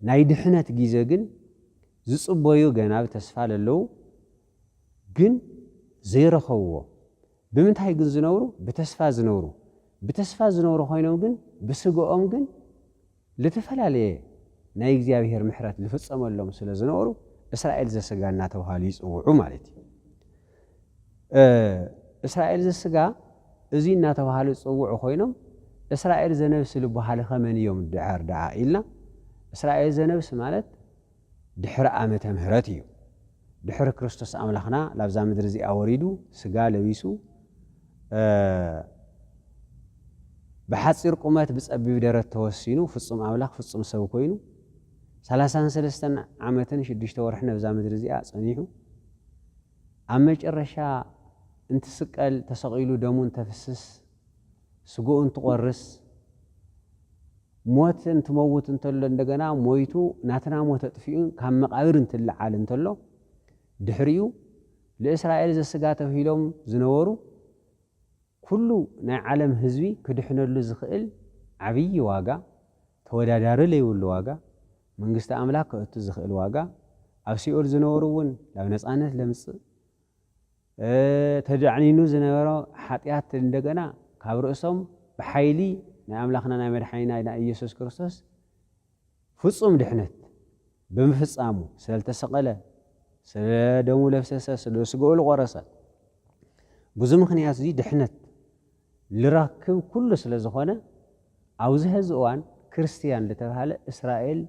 ናይ ድሕነት ግዜ ግን ዝጽበዩ ገና ብተስፋ ለለዉ ግን ዘይረኸብዎ። ብምንታይ ግን ዝነብሩ? ብተስፋ ዝነብሩ። ብተስፋ ዝነብሩ ኮይኖም ግን ብስግኦም ግን ልተፈላለየ ናይ እግዚኣብሔር ምሕረት ልፍጸመሎም ስለ ዝነበሩ እስራኤል ዘስጋ እናተባሃሉ ይጽውዑ ማለት እዩ። እስራኤል ዘስጋ እዚ እናተባሃሉ ዝፅውዑ ኮይኖም፣ እስራኤል ዘነብስ ዝበሃሉ ከመን እዮም ድሕር ደኣ ኢልና፣ እስራኤል ዘነብስ ማለት ድሕሪ ዓመተ ምህረት እዩ። ድሕሪ ክርስቶስ ኣምላኽና ላብዛ ምድሪ እዚኣ ወሪዱ ስጋ ለቢሱ፣ ብሓፂር ቁመት ብፀቢብ ደረት ተወሲኑ ፍፁም ኣምላኽ ፍፁም ሰብ ኮይኑ፣ ሰላሳን ሰለስተን ዓመትን ሽዱሽተ ወርሒ ነብዛ ምድሪ እዚኣ ፀኒሑ፣ ኣብ መጨረሻ እንትስቀል፣ ተሰቒሉ፣ ደሙ እንተፍስስ፣ ስግኡ እንትቆርስ፣ ሞት እንትመውት እንተሎ፣ እንደገና ሞይቱ ናትና ሞት ኣጥፊኡ ካብ መቓብር እንትለዓል እንተሎ፣ ድሕሪኡ ንእስራኤል ዘስጋ ተብሂሎም ዝነበሩ ኩሉ ናይ ዓለም ህዝቢ ክድሕነሉ ዝኽእል ዓብዪ ዋጋ፣ ተወዳዳሪ ለይብሉ ዋጋ፣ መንግስቲ ኣምላኽ ከእቱ ዝኽእል ዋጋ፣ ኣብ ሲኦል ዝነበሩ እውን ናብ ነፃነት ለምፅእ፣ ተዳዕኒኑ ዝነበረ ሓጢኣት እንደገና ካብ ርእሶም ብሓይሊ ናይ ኣምላኽና ናይ መድሓኒና ናይ ኢየሱስ ክርስቶስ ፍጹም ድሕነት ብምፍጻሙ፣ ስለ ዝተሰቐለ፣ ስለ ደሙ ለፍሰሰ፣ ስለ ስግኡ ዝቖረሰ፣ ብዙ ምኽንያት እዚ ድሕነት ልረክብ ኩሉ ስለ ዝኾነ፣ ኣብዚ ሕዚ እዋን ክርስትያን ዝተባህለ እስራኤል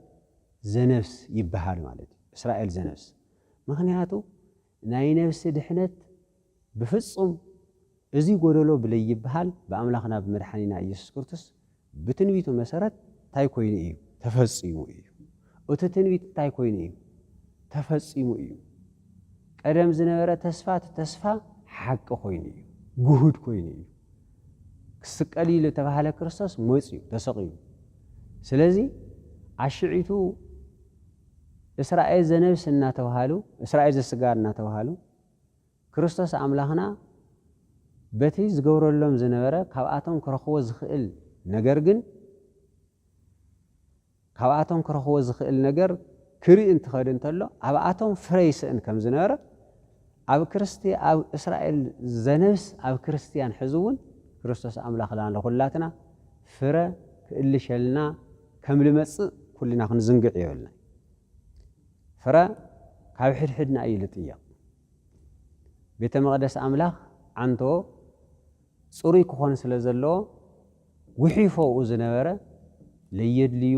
ዘነብስ ይበሃል ማለት እዩ። እስራኤል ዘነብስ። ምኽንያቱ ናይ ነብሲ ድሕነት ብፍጹም እዚ ጎደሎ ብለይበሃል ብኣምላኽና ብመድሓኒና ኢየሱስ ክርስቶስ ብትንቢቱ መሰረት እንታይ ኮይኑ እዩ? ተፈጺሙ እዩ። እቲ ትንቢት እንታይ ኮይኑ እዩ? ተፈጺሙ እዩ። ቀደም ዝነበረ ተስፋ፣ እቲ ተስፋ ሓቂ ኮይኑ እዩ። ግሁድ ኮይኑ እዩ። ክስቀል እዩ ዝተባህለ ክርስቶስ መጽዩ፣ ተሰቒሉ። ስለዚ ኣሽዒቱ እስራኤል ዘነብስ እናተባሃሉ፣ እስራኤል ዘስጋ እናተባሃሉ፣ ክርስቶስ ኣምላኽና በቲ ዝገብረሎም ዝነበረ ካብኣቶም ክረኽቦ ዝኽእል ነገር ግን፣ ካብኣቶም ክረኽቦ ዝኽእል ነገር ክርኢ እንትኸድ እንተሎ፣ ኣብኣቶም ፍረ ይስእን ከም ዝነበረ፣ ኣብ ክርስቲ-፣ ኣብ እስራኤል ዘነብስ ኣብ ክርስትያን ሕዚ እውን ክርስቶስ ኣምላኽና ንኹላትና ፍረ ክእልሸልና ከም ልመጽእ ኩልና ክንዝንግዕ የብልና። ፍረ ካብ ሕድሕድና እዩ ልጥየቕ። ቤተ መቕደስ ኣምላኽ ዓንቶ ጽሩይ ክኾን ስለ ዘለዎ፣ ጉሒፎ ኣብኡ ዝነበረ ለየድልዩ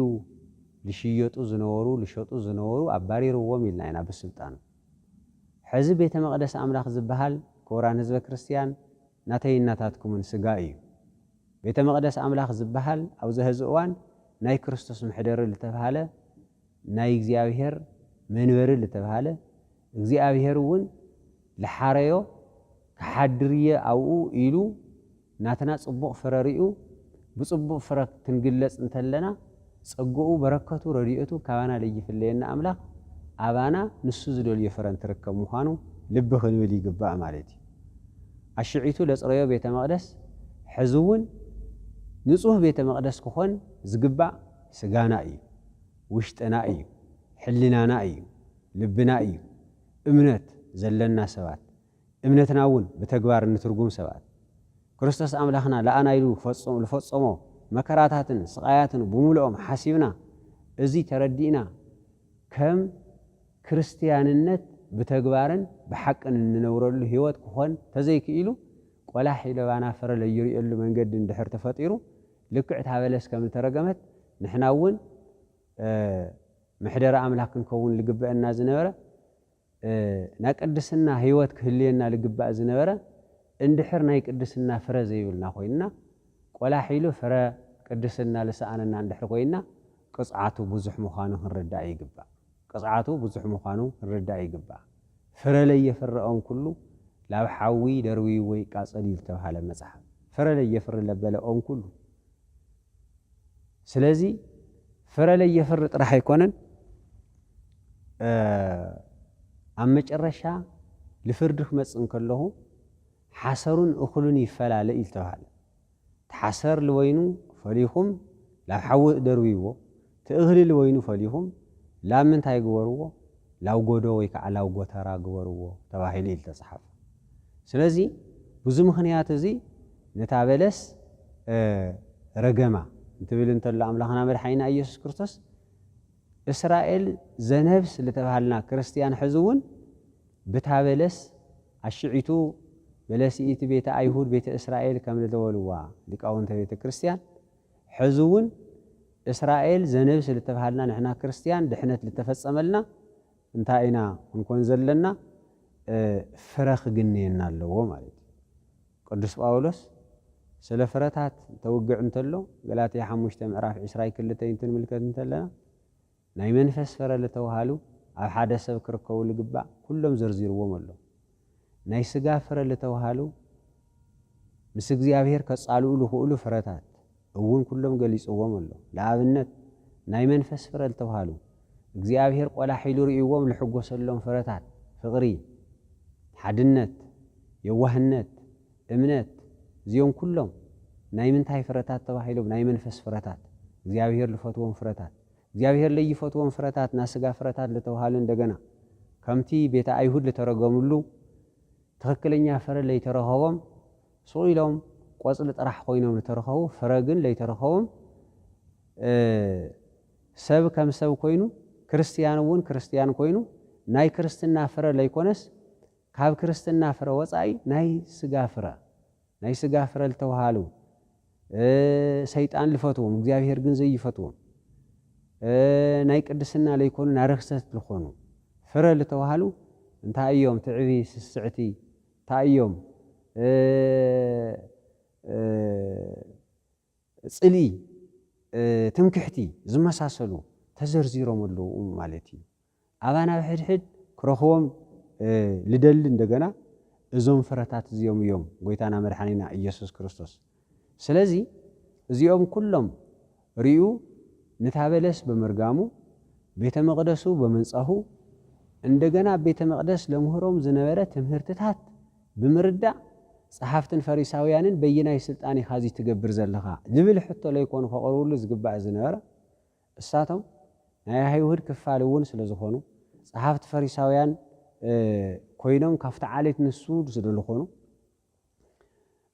ልሽየጡ ዝነበሩ፣ ልሸጡ ዝነበሩ ኣባሪርዎም ኢልና ኢና ብስልጣኑ። ሕዚ ቤተ መቕደስ ኣምላኽ ዝበሃል፣ ክቡራን ህዝበ ክርስትያን፣ ናተይን ናታትኩምን ስጋ እዩ። ቤተ መቕደስ ኣምላኽ ዝበሃል ኣብዚ ሕዚ እዋን ናይ ክርስቶስ መሕደሪ ዝተባህለ፣ ናይ እግዚኣብሔር መንበሪ ዝተባህለ፣ እግዚኣብሔር እውን ልሓረዮ፣ ክሓድር እየ ኣብኡ ኢሉ ናትና ጽቡቕ ፍረ ሪኡ፣ ብጽቡቕ ፍረ ክንግለጽ እንተለና፣ ጸግኡ፣ በረከቱ፣ ረድኤቱ ካባና ለይፍለየና ኣምላኽ ኣባና ንሱ ዝደልዮ ፍረ እንትርከብ ምዃኑ ልቢ ክንብል ይግባእ ማለት እዩ። ኣሽዒቱ ለጽረዮ ቤተ መቕደስ፣ ሕዚ እውን ንጹህ ቤተ መቕደስ ክኾን ዝግባእ ስጋና እዩ፣ ውሽጥና እዩ፣ ሕልናና እዩ፣ ልብና እዩ፣ እምነት ዘለና ሰባት፣ እምነትና እውን ብተግባር እንትርጉም ሰባት፣ ክርስቶስ ኣምላኽና ለኣና ኢሉ ፈጾ-፣ ዝፈጸሞ መከራታትን ስቓያትን ብምሉኦም ሓሲብና፣ እዚ ተረዲእና፣ ከም ክርስትያንነት ብተግባርን ብሓቅን እንነብረሉ ህይወት ክኾን ተዘይክኢሉ፣ ቆላሕ ኢሉ ባና ፍረ ለይርእየሉ መንገዲ እንድሕር ተፈጢሩ፣ ልክዕ እታ በለስ ከም ዝተረገመት፣ ንሕና እውን፣ እ፣ መሕደሪ ኣምላኽ ክንከውን ዝግበአና ዝነበረ፣ እ፣ ናይ ቅድስና ህይወት ክህልየና ዝግባእ ዝነበረ፣ እንድሕር ናይ ቅድስና ፍረ ዘይብልና ኮይንና፣ ቆላሕ ኢሉ ፍረ ቅድስና ዝሰኣነና እንድሕር ኮይንና፣ ቅጽዓቱ ብዙሕ ምዃኑ ክንርዳእ ይግባእ። ቅጽዓቱ ብዙሕ ምዃኑ ክንርዳእ ይግባእ። ፍረ ለየፍሪ ኦም ኩሉ ላብ ሓዊ ደርብይዎ ይቃጸል እዩ ዝተባህለ መጽሓፍ። ፍረ ለየፍሪ ለበለ ኦም ኩሉ። ስለዚ ፍረ ለየፍሪ ጥራሕ ኣይኮነን፣ እ፣ ኣብ መጨረሻ ልፍርዲ ክመጽእ እንከለኹ ሓሰሩን እኽሉን ይፈላለ እዩ ዝተባህለ። እቲ ሓሰር ልወይኑ ፈሊኹም ላብ ሓዊ ደርብይዎ፣ እቲ እኽሊ ልወይኑ ፈሊኹም ላብ ምንታይ ግበርዎ? ላብ ጎዶ ወይ ከዓ ላብ ጎተራ ግበርዎ ተባሂሉ እዩ ዝተጻሓፈ። ስለዚ ብዙ ምኽንያት እዚ ነታ በለስ፣ እ፣ ረገማ እንትብል እንተሎ ኣምላኽና መድሓኒና ኢየሱስ ክርስቶስ፣ እስራኤል ዘነብስ ዝተባሃልና ክርስትያን ሕዚ እውን ብታ በለስ ኣሽዒቱ በለሲኢቲ ቤተ ኣይሁድ ቤተ እስራኤል ከም ዝበልዋ ሊቃውንተ ቤተ ክርስቲያን፣ ሕዚ እውን እስራኤል ዘነብስ ልተባሃልና ንሕና ክርስቲያን ድሕነት ልተፈጸመልና እንታይ ኢና ክንኮን ዘለና? ፍረ ክግንየና ኣለዎ ማለት እዩ። ቅዱስ ጳውሎስ ስለ ፍረታት ተውግዕ እንተሎ ገላትያ ሓሙሽተ ምዕራፍ ዕስራይ ክልተን እንትንምልከት እንተለና ናይ መንፈስ ፍረ ልተውሃሉ ኣብ ሓደ ሰብ ክርከቡ ልግባእ ኩሎም ዘርዚርዎም ኣሎ። ናይ ስጋ ፍረ ልተውሃሉ ምስ እግዚኣብሔር ከጻልኡ ልኽእሉ ፍረታት እውን ኩሎም ገሊጽዎም ኣሎ። ንኣብነት ናይ መንፈስ ፍረ ልተውሃሉ እግዚኣብሔር ቆላሕ ኢሉ ርእይዎም ልሕጎሰሎም ፍረታት ፍቕሪ፣ ሓድነት፣ የዋህነት፣ እምነት፣ እዚኦም ኩሎም ናይ ምንታይ ፍረታት ተባሂሎም? ናይ መንፈስ ፍረታት፣ እግዚኣብሔር ልፈትዎም ፍረታት። እግዚኣብሔር ለይፈትዎም ፍረታት፣ ናይ ስጋ ፍረታት ልተውሃሉ እንደገና ከምቲ ቤተ ኣይሁድ ልተረገምሉ ትኽክለኛ ፍረ ለይተረኸቦም ስቕ ኢሎም ቆጽሊ ጥራሕ ኮይኖም ልተረኸቡ፣ ፍረ ግን ለይተረኸቦም፣ ሰብ ከም ሰብ ኮይኑ ክርስቲያን እውን ክርስቲያን ኮይኑ ናይ ክርስትና ፍረ ለይኮነስ ካብ ክርስትና ፍረ ወጻኢ ናይ ስጋ ፍረ፣ ናይ ስጋ ፍረ ልተውሃሉ፣ ሰይጣን ልፈትዎም እግዚኣብሔር ግን ዘይፈትዎም፣ ናይ ቅድስና ለይኮኑ ናይ ርክሰት ልኾኑ ፍረ ልተውሃሉ እንታይ እዮም? ትዕቢ፣ ስስዕቲ እንታይ እዮም? ጽልኢ፣ ትምክሕቲ ዝመሳሰሉ ተዘርዚሮም ኣለዉ ማለት እዩ። ኣባና ብሕድሕድ ክረኽቦም ልደሊ እንደገና እዞም ፍረታት እዚኦም እዮም ጎይታና መድሓኒና ኢየሱስ ክርስቶስ። ስለዚ እዚኦም ኩሎም ርዩ ንታ በለስ ብምርጋሙ ቤተ መቕደሱ ብምንጻሁ እንደገና ኣብ ቤተ መቕደስ ለምህሮም ዝነበረ ትምህርትታት ብምርዳእ ጸሓፍትን ፈሪሳውያንን በየናይ ስልጣን ኢኻ እዚ ትገብር ዘለኻ ዝብል ሕቶ ለይኮኑ ከቕርብሉ ዝግባእ ዝነበረ እሳቶም ናይ ኣይሁድ ክፋል እውን ስለ ዝኾኑ ጸሓፍቲ ፈሪሳውያን ኮይኖም ካብቲ ዓሌት ንሱ ስለ ዝኾኑ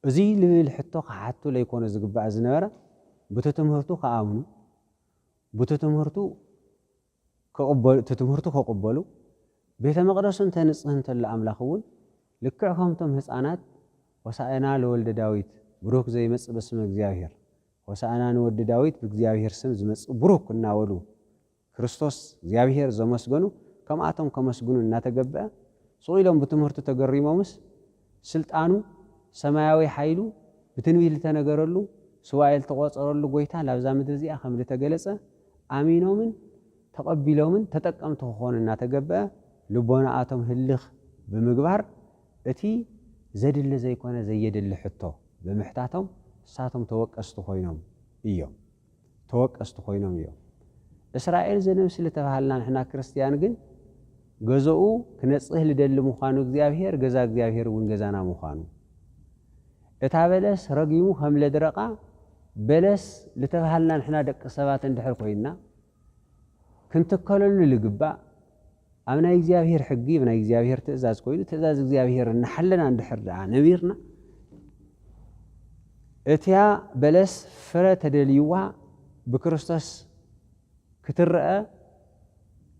እዚ ልብል ሕቶ ክሓቱ ለይኮነ ዝግባእ ዝነበረ ብቲ ትምህርቱ ክኣምኑ ብቲ ትምህርቱ እቲ ትምህርቱ ክቕበሉ ቤተ መቕደሱ እንተንጽህ እንተሎ ኣምላኽ እውን ልክዕ ከምቶም ህፃናት ሆሳእና ለወልደ ዳዊት ብሩክ ዘይመጽእ በስመ እግዚኣብሔር ሆሳእና ንወዲ ዳዊት ብእግዚኣብሔር ስም ዝመጽእ ብሩክ እናበሉ ክርስቶስ እግዚኣብሔር ዘመስገኑ ከምኣቶም ከመስግኑ እናተገበአ ስቕ ኢሎም ብትምህርቱ ተገሪሞምስ ስልጣኑ ሰማያዊ ሓይሉ ብትንቢት ዝተነገረሉ ስዋኤ ዝተቆጸረሉ ጎይታ ላብዛ ምድሪ እዚኣ ከም ዝተገለጸ ኣሚኖምን ተቐቢሎምን ተጠቀምቲ ክኾኑ እናተገበአ ልቦናኣቶም ህልኽ ብምግባር እቲ ዘድሊ ዘይኮነ ዘየድሊ ሕቶ ብምሕታቶም እሳቶም ተወቀስቲ ኮይኖም እዮም። ተወቀስቲ ኮይኖም እዮም። እስራኤል ዘነብስ ዝተባሃልና ንሕና ክርስትያን ግን ገዛኡ ክነጽህ ልደሊ ምዃኑ እግዚኣብሔር ገዛ እግዚኣብሔር እውን ገዛና ምዃኑ እታ በለስ ረጊሙ ከም ለድረቓ በለስ ልተባሃልና ንሕና ደቂ ሰባት እንድሕር ኮይንና ክንትከለሉ ልግባእ ኣብ ናይ እግዚኣብሔር ሕጊ ናይ እግዚኣብሔር ትእዛዝ ኮይኑ ትእዛዝ እግዚኣብሔር እናሓለና እንድሕር ደኣ ነቢርና እቲያ በለስ ፍረ ተደልይዋ ብክርስቶስ ክትረአ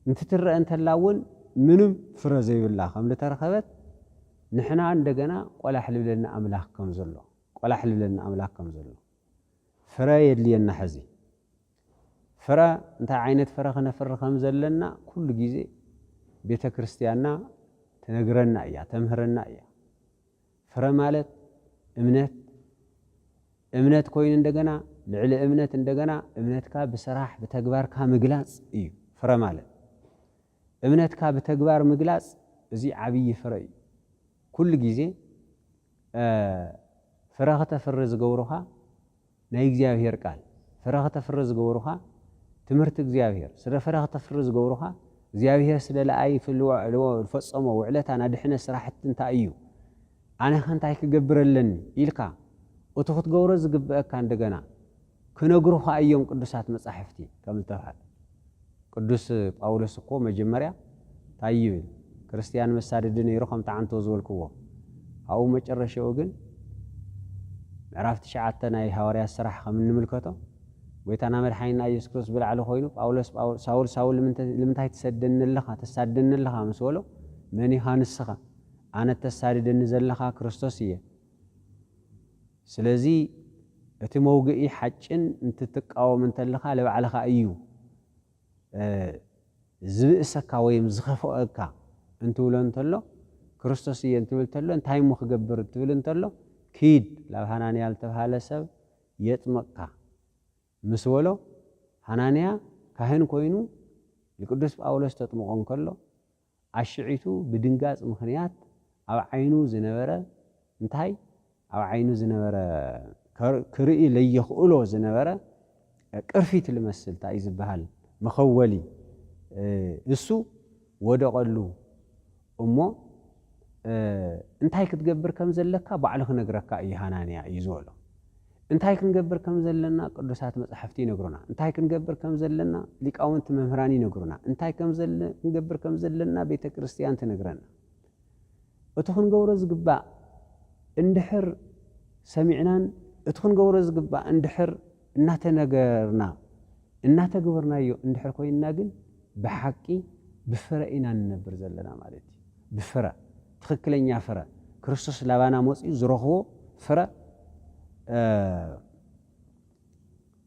እንትትረአ እንተላ እውን ምንም ፍረ ዘይብላ ከም ዝተረኸበት ንሕና እንደገና ቆላሕ ልብለና ኣምላኽ ከም ዘሎ ቆላሕ ልብለና ኣምላኽ ከም ዘሎ ፍረ የድልየና ሕዚ ፍረ እንታይ ዓይነት ፍረ ክነፍሪ ከም ዘለና ኩሉ ግዜ ቤተ ክርስቲያንና ትነግረና እያ ተምህረና እያ ፍረ ማለት እምነት እምነት ኮይኑ እንደገና ልዕሊ እምነት እንደገና እምነትካ ብስራሕ ብተግባርካ ምግላፅ እዩ ፍረ ማለት እምነትካ ብተግባር ምግላፅ እዚ ዓብዪ ፍረ እዩ ኩሉ ግዜ ፍረ ከተፍሪ ዝገብሩኻ ናይ እግዚኣብሔር ቃል ፍረ ከተፍሪ ዝገብሩኻ ትምህርቲ እግዚኣብሔር ስለ ፍረ ከተፍሪ ዝገብሩኻ እግዚኣብሔር ስለ ለኣይ ዝፈፀሞ ውዕለታ ናድሕነት ስራሕቲ እንታይ እዩ ኣነኸ እንታይ ክገብር ኣለኒ ኢልካ እቲ ክትገብሮ ዝግበአካ እንደገና ክነግሩኻ እዮም ቅዱሳት መጻሕፍቲ ከም ዝተባህለ ቅዱስ ጳውሎስ እኮ መጀመርያ እንታይ ይብል ክርስትያን መሳደዲ ነይሩ ከም ተዓንቶ ዝበልክዎ ኣብኡ መጨረሻኡ ግን ምዕራፍ ትሽዓተ ናይ ሃዋርያት ስራሕ ከም እንምልከቶ ጎይታና መድሓኒና ኢየሱስ ክርስቶስ ብላዕሊ ኮይኑ ጳውሎስ ሳውል ሳውል ንምንታይ ትሰደኒ ኣለኻ ተሳደኒ ኣለኻ ምስ በሎ መን ኢኻ ንስኻ ኣነ እተሳድደኒ ዘለኻ ክርስቶስ እየ። ስለዚ እቲ መውግኢ ሓጭን እንትትቃወም እንተለኻ ልባዕልኻ እዩ ዝብእሰካ ወይም ዝኸፍአካ እንትብሎ እንተሎ፣ ክርስቶስ እየ እንትብል እንተሎ፣ እንታይ እሞ ክገብር እንትብል እንተሎ፣ ኪድ ላብ ሃናንያ ዝተብሃለ ሰብ የጥምቕካ ምስ በሎ፣ ሃናንያ ካህን ኮይኑ ንቅዱስ ጳውሎስ ተጥምቖ እንከሎ፣ ኣሽዒቱ ብድንጋጽ ምኽንያት ኣብ ዓይኑ ዝነበረ እንታይ ኣብ ዓይኑ ዝነበረ ክርኢ ለየኽእሎ ዝነበረ ቅርፊት ልመስል እንታይ እዩ ዝበሃል መኸወሊ እሱ ወደቐሉ እሞ እንታይ ክትገብር ከም ዘለካ ባዕሉ ክነግረካ እዩ ሃናንያ እዩ ዝበሎ። እንታይ ክንገብር ከም ዘለና ቅዱሳት መጻሕፍቲ ይነግሩና። እንታይ ክንገብር ከም ዘለና ሊቃውንቲ መምህራን ይነግሩና። እንታይ ከም ዘለ- ክንገብር ከም ዘለና ቤተ ክርስቲያን ትነግረና። እቲ ክንገብሮ ዝግባእ እንድሕር ሰሚዕናን እቲ ክንገብሮ ዝግባእ እንድሕር እናተነገርና እናተግበርናዮ እንድሕር ኮይንና ግን ብሓቂ ብፍረ ኢና ንነብር ዘለና ማለት እዩ። ብፍረ ትኽክለኛ ፍረ ክርስቶስ ላባና መፅኡ ዝረኽቦ ፍረ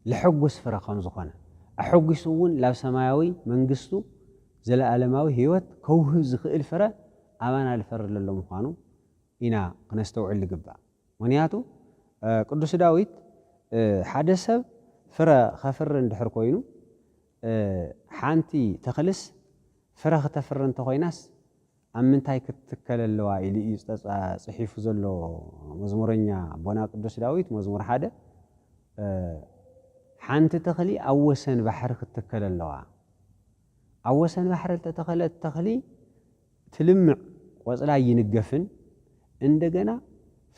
ልሐጉስ ፍረ ከም ዝኾነ ኣሐጒሱ እውን ላብ ሰማያዊ መንግስቱ ዘለኣለማዊ ህይወት ከውህብ ዝኽእል ፍረ ኣባና ልፈሪ ለሎ ምዃኑ ኢና ክነስተውዕል ልግባእ። ምኽንያቱ ቅዱስ ዳዊት ሓደ ሰብ ፍረ ኸፍሪ እንድሕር ኮይኑ ሓንቲ ተኽልስ ፍረ ክተፍሪ እንተኾይናስ ኣብ ምንታይ ክትትከል ኣለዋ ኢሉ እዩ ጸጻ- ጽሒፉ ዘሎ መዝሙረኛ ኣቦና ቅዱስ ዳዊት መዝሙር ሓደ ሓንቲ ተኽሊ ኣብ ወሰን ባሕሪ ክትትከል ኣለዋ። ኣብ ወሰን ባሕሪ እተተኸለት ተኽሊ ትልምዕ፣ ቆጽላ ይንገፍን እንደገና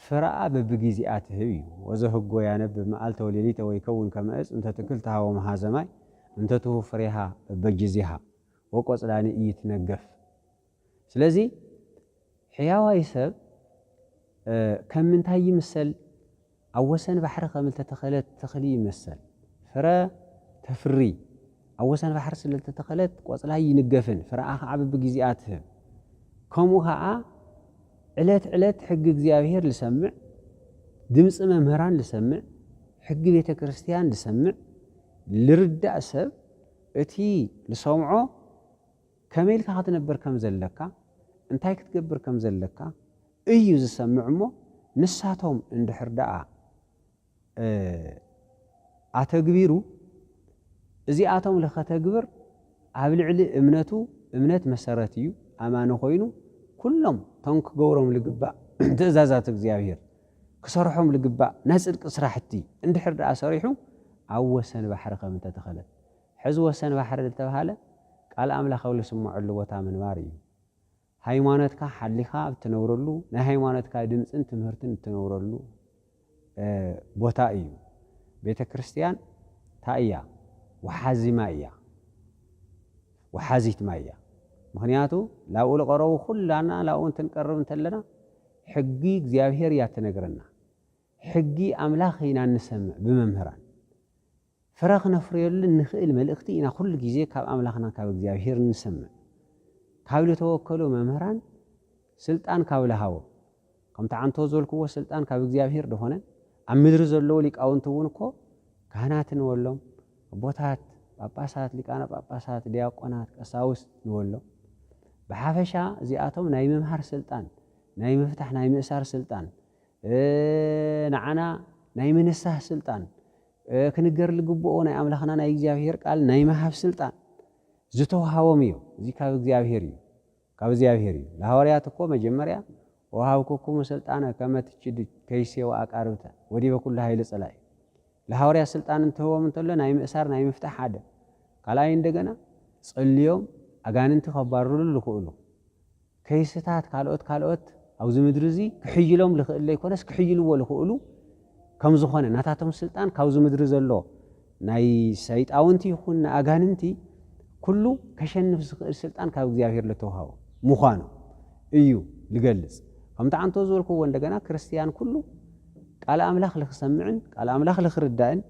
ፍረኣ በብጊዜኣ ትህብ እዩ። ወዘህጎ ያነብ መዓልተ ወሌሊተ ወይ ከውን ከመእጽ እንተ ትክል ተሃወ መሃዘማይ እንተ ትሁ ፍሬሃ በበጊዜሃ ወቆጽላኒ እይትነገፍ። ስለዚ ሕያዋይ ሰብ ከም ምንታይ ይምሰል? ኣብ ወሰን ባሕሪ ከም እተተኸለት ተኽሊ ይመሰል። ፍረ ተፍሪ ኣብ ወሰን ባሕሪ ስለ እተተኸለት ቆጽላ ይንገፍን ፍረኣ ከዓ በብግዜኣ ትህብ። ከምኡ ከዓ ዕለት ዕለት ሕጊ እግዚኣብሔር ልሰምዕ፣ ድምፂ መምህራን ልሰምዕ፣ ሕጊ ቤተ ክርስቲያን ልሰምዕ፣ ልርዳእ ሰብ እቲ ልሰምዖ ከመይ ኢልካ ክትነብር ከም ዘለካ እንታይ ክትገብር ከም ዘለካ እዩ ዝሰምዕ እሞ ንሳቶም እንድሕር ደኣ ኣተግቢሩ እዚኣቶም ለኸተግብር ኣብ ልዕሊ እምነቱ እምነት መሰረት እዩ ኣማኒ ኮይኑ ኩሎም ቶም ክገብሮም ልግባእ ትእዛዛት እግዚኣብሔር ክሰርሖም ልግባእ ናይ ፅድቂ ስራሕቲ እንድሕር ደኣ ሰሪሑ ኣብ ወሰን ባሕሪ ከም እንተተኸለት ሕዚ ወሰን ባሕሪ ዝተባሃለ ቃል ኣምላኽ ኣብ ልስምዐሉ ቦታ ምንባር እዩ። ሃይማኖትካ ሓሊኻ እትነብረሉ ናይ ሃይማኖትካ ድምፅን ትምህርትን እትነብረሉ ቦታ እዩ። ቤተ ክርስቲያን እንታይ እያ? ወሓዚ ማይ እያ። ወሓዚት ማይ እያ። ምኽንያቱ ላብኡ ልቀረቡ ኩላና ላብኡ እንትንቀርብ እንተለና ሕጊ እግዚኣብሔር እያ ትነግረና። ሕጊ ኣምላኽ ኢና እንሰምዕ ብመምህራን ፍረ ክነፍርየሉ እንኽእል መልእኽቲ ኢና ኩሉ ግዜ ካብ ኣምላኽና ካብ እግዚኣብሄር እንሰምዕ። ካብ ልተወከሉ መምህራን ስልጣን ካብ ልሃቦ ከምቲ ዓንቶ ዝበልክዎ ስልጣን ካብ እግዚኣብሄር ደኾነ ኣብ ምድሪ ዘለዉ ሊቃውንቲ እውን እኮ ካህናት ንበሎም ኣቦታት ጳጳሳት ሊቃነ ጳጳሳት ዲያቆናት ቀሳውስት ንበሎም ብሓፈሻ እዚኣቶም ናይ ምምሃር ስልጣን ናይ ምፍታሕ ናይ ምእሳር ስልጣን ንዓና ናይ ምንሳህ ስልጣን ክንገር ልግብኦ ናይ ኣምላኽና ናይ እግዚኣብሔር ቃል ናይ ምሃብ ስልጣን ዝተውሃቦም እዩ። እዚ ካብ እግዚኣብሔር እዩ፣ ካብ እግዚኣብሔር እዩ። ለሃዋርያት እኮ መጀመርያ ወሃብኩኩም ስልጣነ ከመ ትችዱ ከይሴ ወኣቃርብተ ወዲበ ኩሉ ሃይሊ ጸላኢ። ለሃዋርያት ስልጣን እንትህቦም እንተሎ ናይ ምእሳር ናይ ምፍታሕ ሓደ ካልኣይ እንደገና ጸልዮም ኣጋንንቲ ከባርሩ ልኽእሉ ከይስታት ካልኦት ካልኦት ኣብዚ ምድሪ እዚ ክሕይሎም ልኽእል ዘይኮነስ ክሕይልዎ ልኽእሉ ከም ዝኾነ ናታቶም ስልጣን ካብዚ ምድሪ ዘሎ ናይ ሰይጣውንቲ ይኹን ንኣጋንንቲ ኩሉ ከሸንፍ ዝኽእል ስልጣን ካብ እግዚኣብሔር ልተውሃቦ ምዃኑ እዩ ልገልጽ። ከምቲ ዓንቶ ዝበልክዎ እንደገና ክርስትያን ኩሉ ቃል ኣምላኽ ልክሰምዕን ቃል ኣምላኽ ልክርዳእን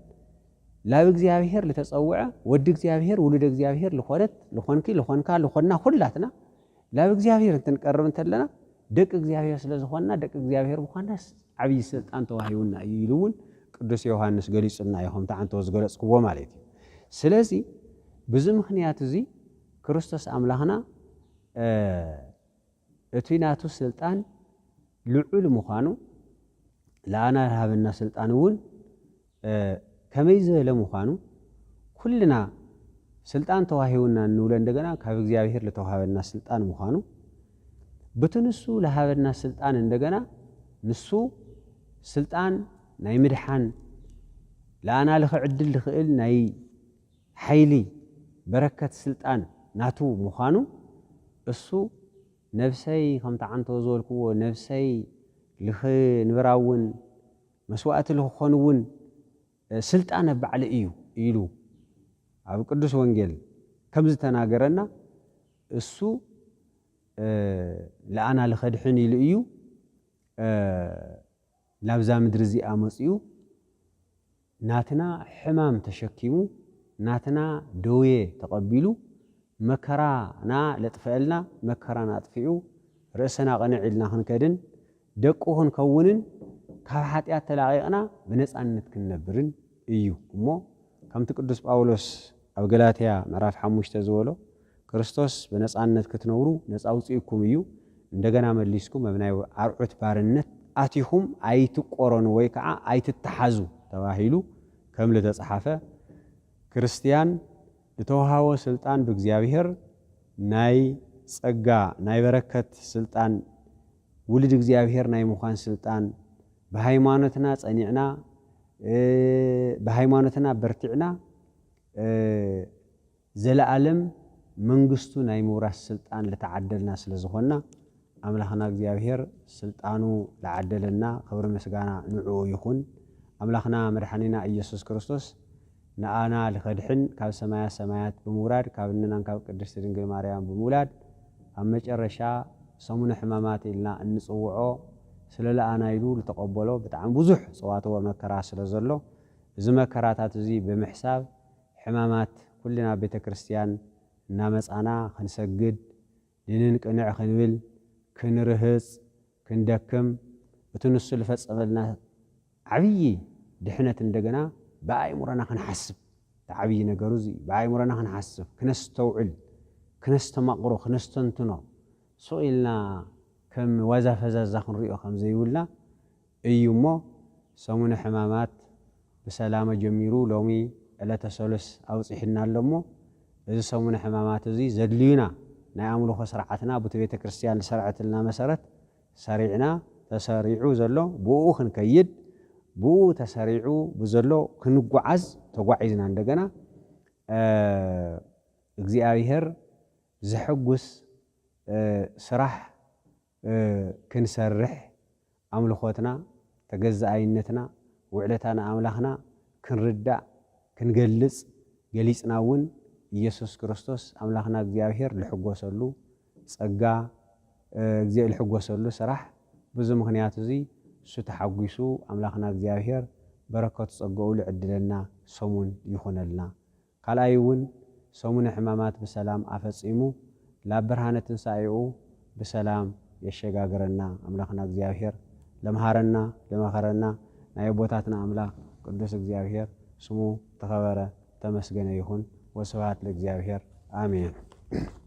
ላብ እግዚኣብሔር ልተጸውዐ ወዲ እግዚኣብሔር ውሉደ እግዚኣብሔር ልኾነት ልኾንኪ ልኾንካ ልኾንና ኩላትና ላብ እግዚኣብሔር እንትንቀርብ እንተለና ደቂ እግዚኣብሔር ስለ ዝኾንና፣ ደቂ እግዚኣብሔር ምዃንናስ ዓብዪ ስልጣን ተዋሂቡና እዩ ኢሉ እውን ቅዱስ ዮሃንስ ገሊጹልና እዩ፣ ከምቲ ዓንተወ ዝገለጽክዎ ማለት እዩ። ስለዚ ብዚ ምኽንያት እዚ ክርስቶስ ኣምላኽና፣ እ፣ እቲ ናቱ ስልጣን ልዑል ምዃኑ፣ ለኣና ዝሃበና ስልጣን እውን፣ እ፣ ከመይ ዝበለ ምዃኑ፣ ኩልና ስልጣን ተዋሂቡና እንብሎ እንደገና ካብ እግዚኣብሔር ዝተዋሃበና ስልጣን ምዃኑ፣ ብቲ ንሱ ዝሃበና ስልጣን እንደገና ንሱ ስልጣን ናይ ምድሓን፣ ለኣና ልኽዕድል ዝኽእል ናይ ሓይሊ በረከት ስልጣን ናቱ ምዃኑ፣ እሱ ነብሰይ ከምቲ ዓንተወ ዝበልክዎ፣ ነብሰይ ልኽንብራ እውን መስዋእቲ ልኽኾን እውን፣ እ፣ ስልጣን ኣብ ባዕሊ እዩ ኢሉ ኣብ ቅዱስ ወንጌል ከም ዝተናገረና፣ እሱ፣ እ፣ ለኣና ልኸድሕን ኢሉ እዩ፣ እ፣ ናብዛ ምድሪ እዚኣ መጺኡ ናትና ሕማም ተሸኪሙ፣ ናትና ደዌ ተቐቢሉ፣ መከራና ለጥፈአልና፣ መከራና ኣጥፊኡ፣ ርእሰና ቅንዕ ኢልና ክንከድን፣ ደቁ ክንከውንን፣ ካብ ሓጢኣት ተላቒቕና ብነጻነት ክንነብርን እዩ። እሞ ከምቲ ቅዱስ ጳውሎስ ኣብ ገላትያ ምዕራፍ ሓሙሽተ ዝበሎ፣ ክርስቶስ ብነጻነት ክትነብሩ ነጻ ኣውጺኡኩም እዩ። እንደገና መሊስኩም ኣብ ናይ ኣርዑት ባርነት ኣቲኹም ኣይትቆረኑ ወይ ከዓ ኣይትተሓዙ ተባሂሉ ከም ዝተጻሓፈ፣ ክርስትያን ዝተዋሃቦ ስልጣን ብእግዚኣብሔር ናይ ጸጋ፣ ናይ በረከት ስልጣን፣ ውሉድ እግዚኣብሔር ናይ ምዃን ስልጣን፣ ብሃይማኖትና ጸኒዕና፣ እ፣ ብሃይማኖትና በርቲዕና፣ እ፣ ዘለኣለም መንግስቱ ናይ ምውራስ ስልጣን ልተዓደልና ስለ ዝኾንና፣ ኣምላኽና እግዚኣብሔር ስልጣኑ ልዓደለና፣ ክብሪ ምስጋና ንዕኡ ይኹን። ኣምላኽና መድሓኒና ኢየሱስ ክርስቶስ ንኣና ልኸድሕን፣ ካብ ሰማያ ሰማያት ብምውራድ፣ ካብ እንናን ካብ ቅድስቲ ድንግል ማርያም ብምውላድ፣ ኣብ መጨረሻ ሰሙነ ሕማማት ኢልና እንጽውዖ፣ ስለ ለኣና ኢሉ ልተቐበሎ ብጣዕሚ ብዙሕ ጸዋትወ መከራ ስለ ዘሎ፣ እዚ መከራታት እዚ ብምሕሳብ፣ ሕማማት ኩልና ቤተ ክርስቲያን እናመጻና ክንሰግድ፣ ድንን ቅንዕ ክንብል፣ ክንርህጽ፣ ክንደክም፣ እቲ ንሱ ዝፈጸመልና ዓብዪ ድሕነት እንደገና ብኣእምሮና ክንሓስብ፣ እቲ ዓብዪ ነገሩ እዚ እዩ። ብኣእምሮና ክንሓስብ፣ ክነስተውዕል፣ ክነስተማቕሮ፣ ክነስተንትኖ፣ ሱቕ ኢልና ከም ዋዛ ፈዛዛ ክንሪኦ ከም ዘይብልና እዩ እሞ፣ ሰሙነ ሕማማት ብሰላመ ጀሚሩ ሎሚ ዕለተ ሰሉስ ኣብጺሑና ኣሎ እሞ፣ እዚ ሰሙነ ሕማማት እዚ ዘድልዩና ናይ ኣምልኾ ስርዓትና፣ ቡቲ ቤተ ክርስቲያን ዝሰርዐትልና መሰረት ሰሪዕና፣ ተሰሪዑ ዘሎ ብኡ ክንከይድ፣ ብኡ ተሰሪዑ ብዘሎ ክንጓዓዝ፣ ተጓዒዝና እንደገና፣ እ፣ እግዚኣብሔር ዘሐጉስ፣ እ፣ ስራሕ፣ እ፣ ክንሰርሕ፣ ኣምልኾትና፣ ተገዛኣይነትና፣ ውዕለታ ንኣምላኽና ክንርዳእ፣ ክንገልጽ፣ ገሊጽና እውን ኢየሱስ ክርስቶስ ኣምላኽና እግዚኣብሔር ልሕጎሰሉ ጸጋ፣ እ፣ እግዚኣብሔር ልሕጎሰሉ ስራሕ፣ በዚ ምኽንያት እዚ እሱ ተሓጒሱ ኣምላኽና እግዚኣብሔር በረከቱ ጸጋኡ ልዕድለና ሰሙን ይኹነልና። ካልኣይ እውን ሰሙነ ሕማማት ብሰላም ኣፈጺሙ ላብ ብርሃነ ትንሳኤኡ ብሰላም የሸጋግረና ኣምላኽና እግዚኣብሔር። ለምሃረና ለመኸረና ናይ ኣቦታትና ኣምላኽ ቅዱስ እግዚኣብሔር ስሙ ተኸበረ ተመስገነ ይኹን። ወስብሐት ለእግዚኣብሔር። ኣሜን።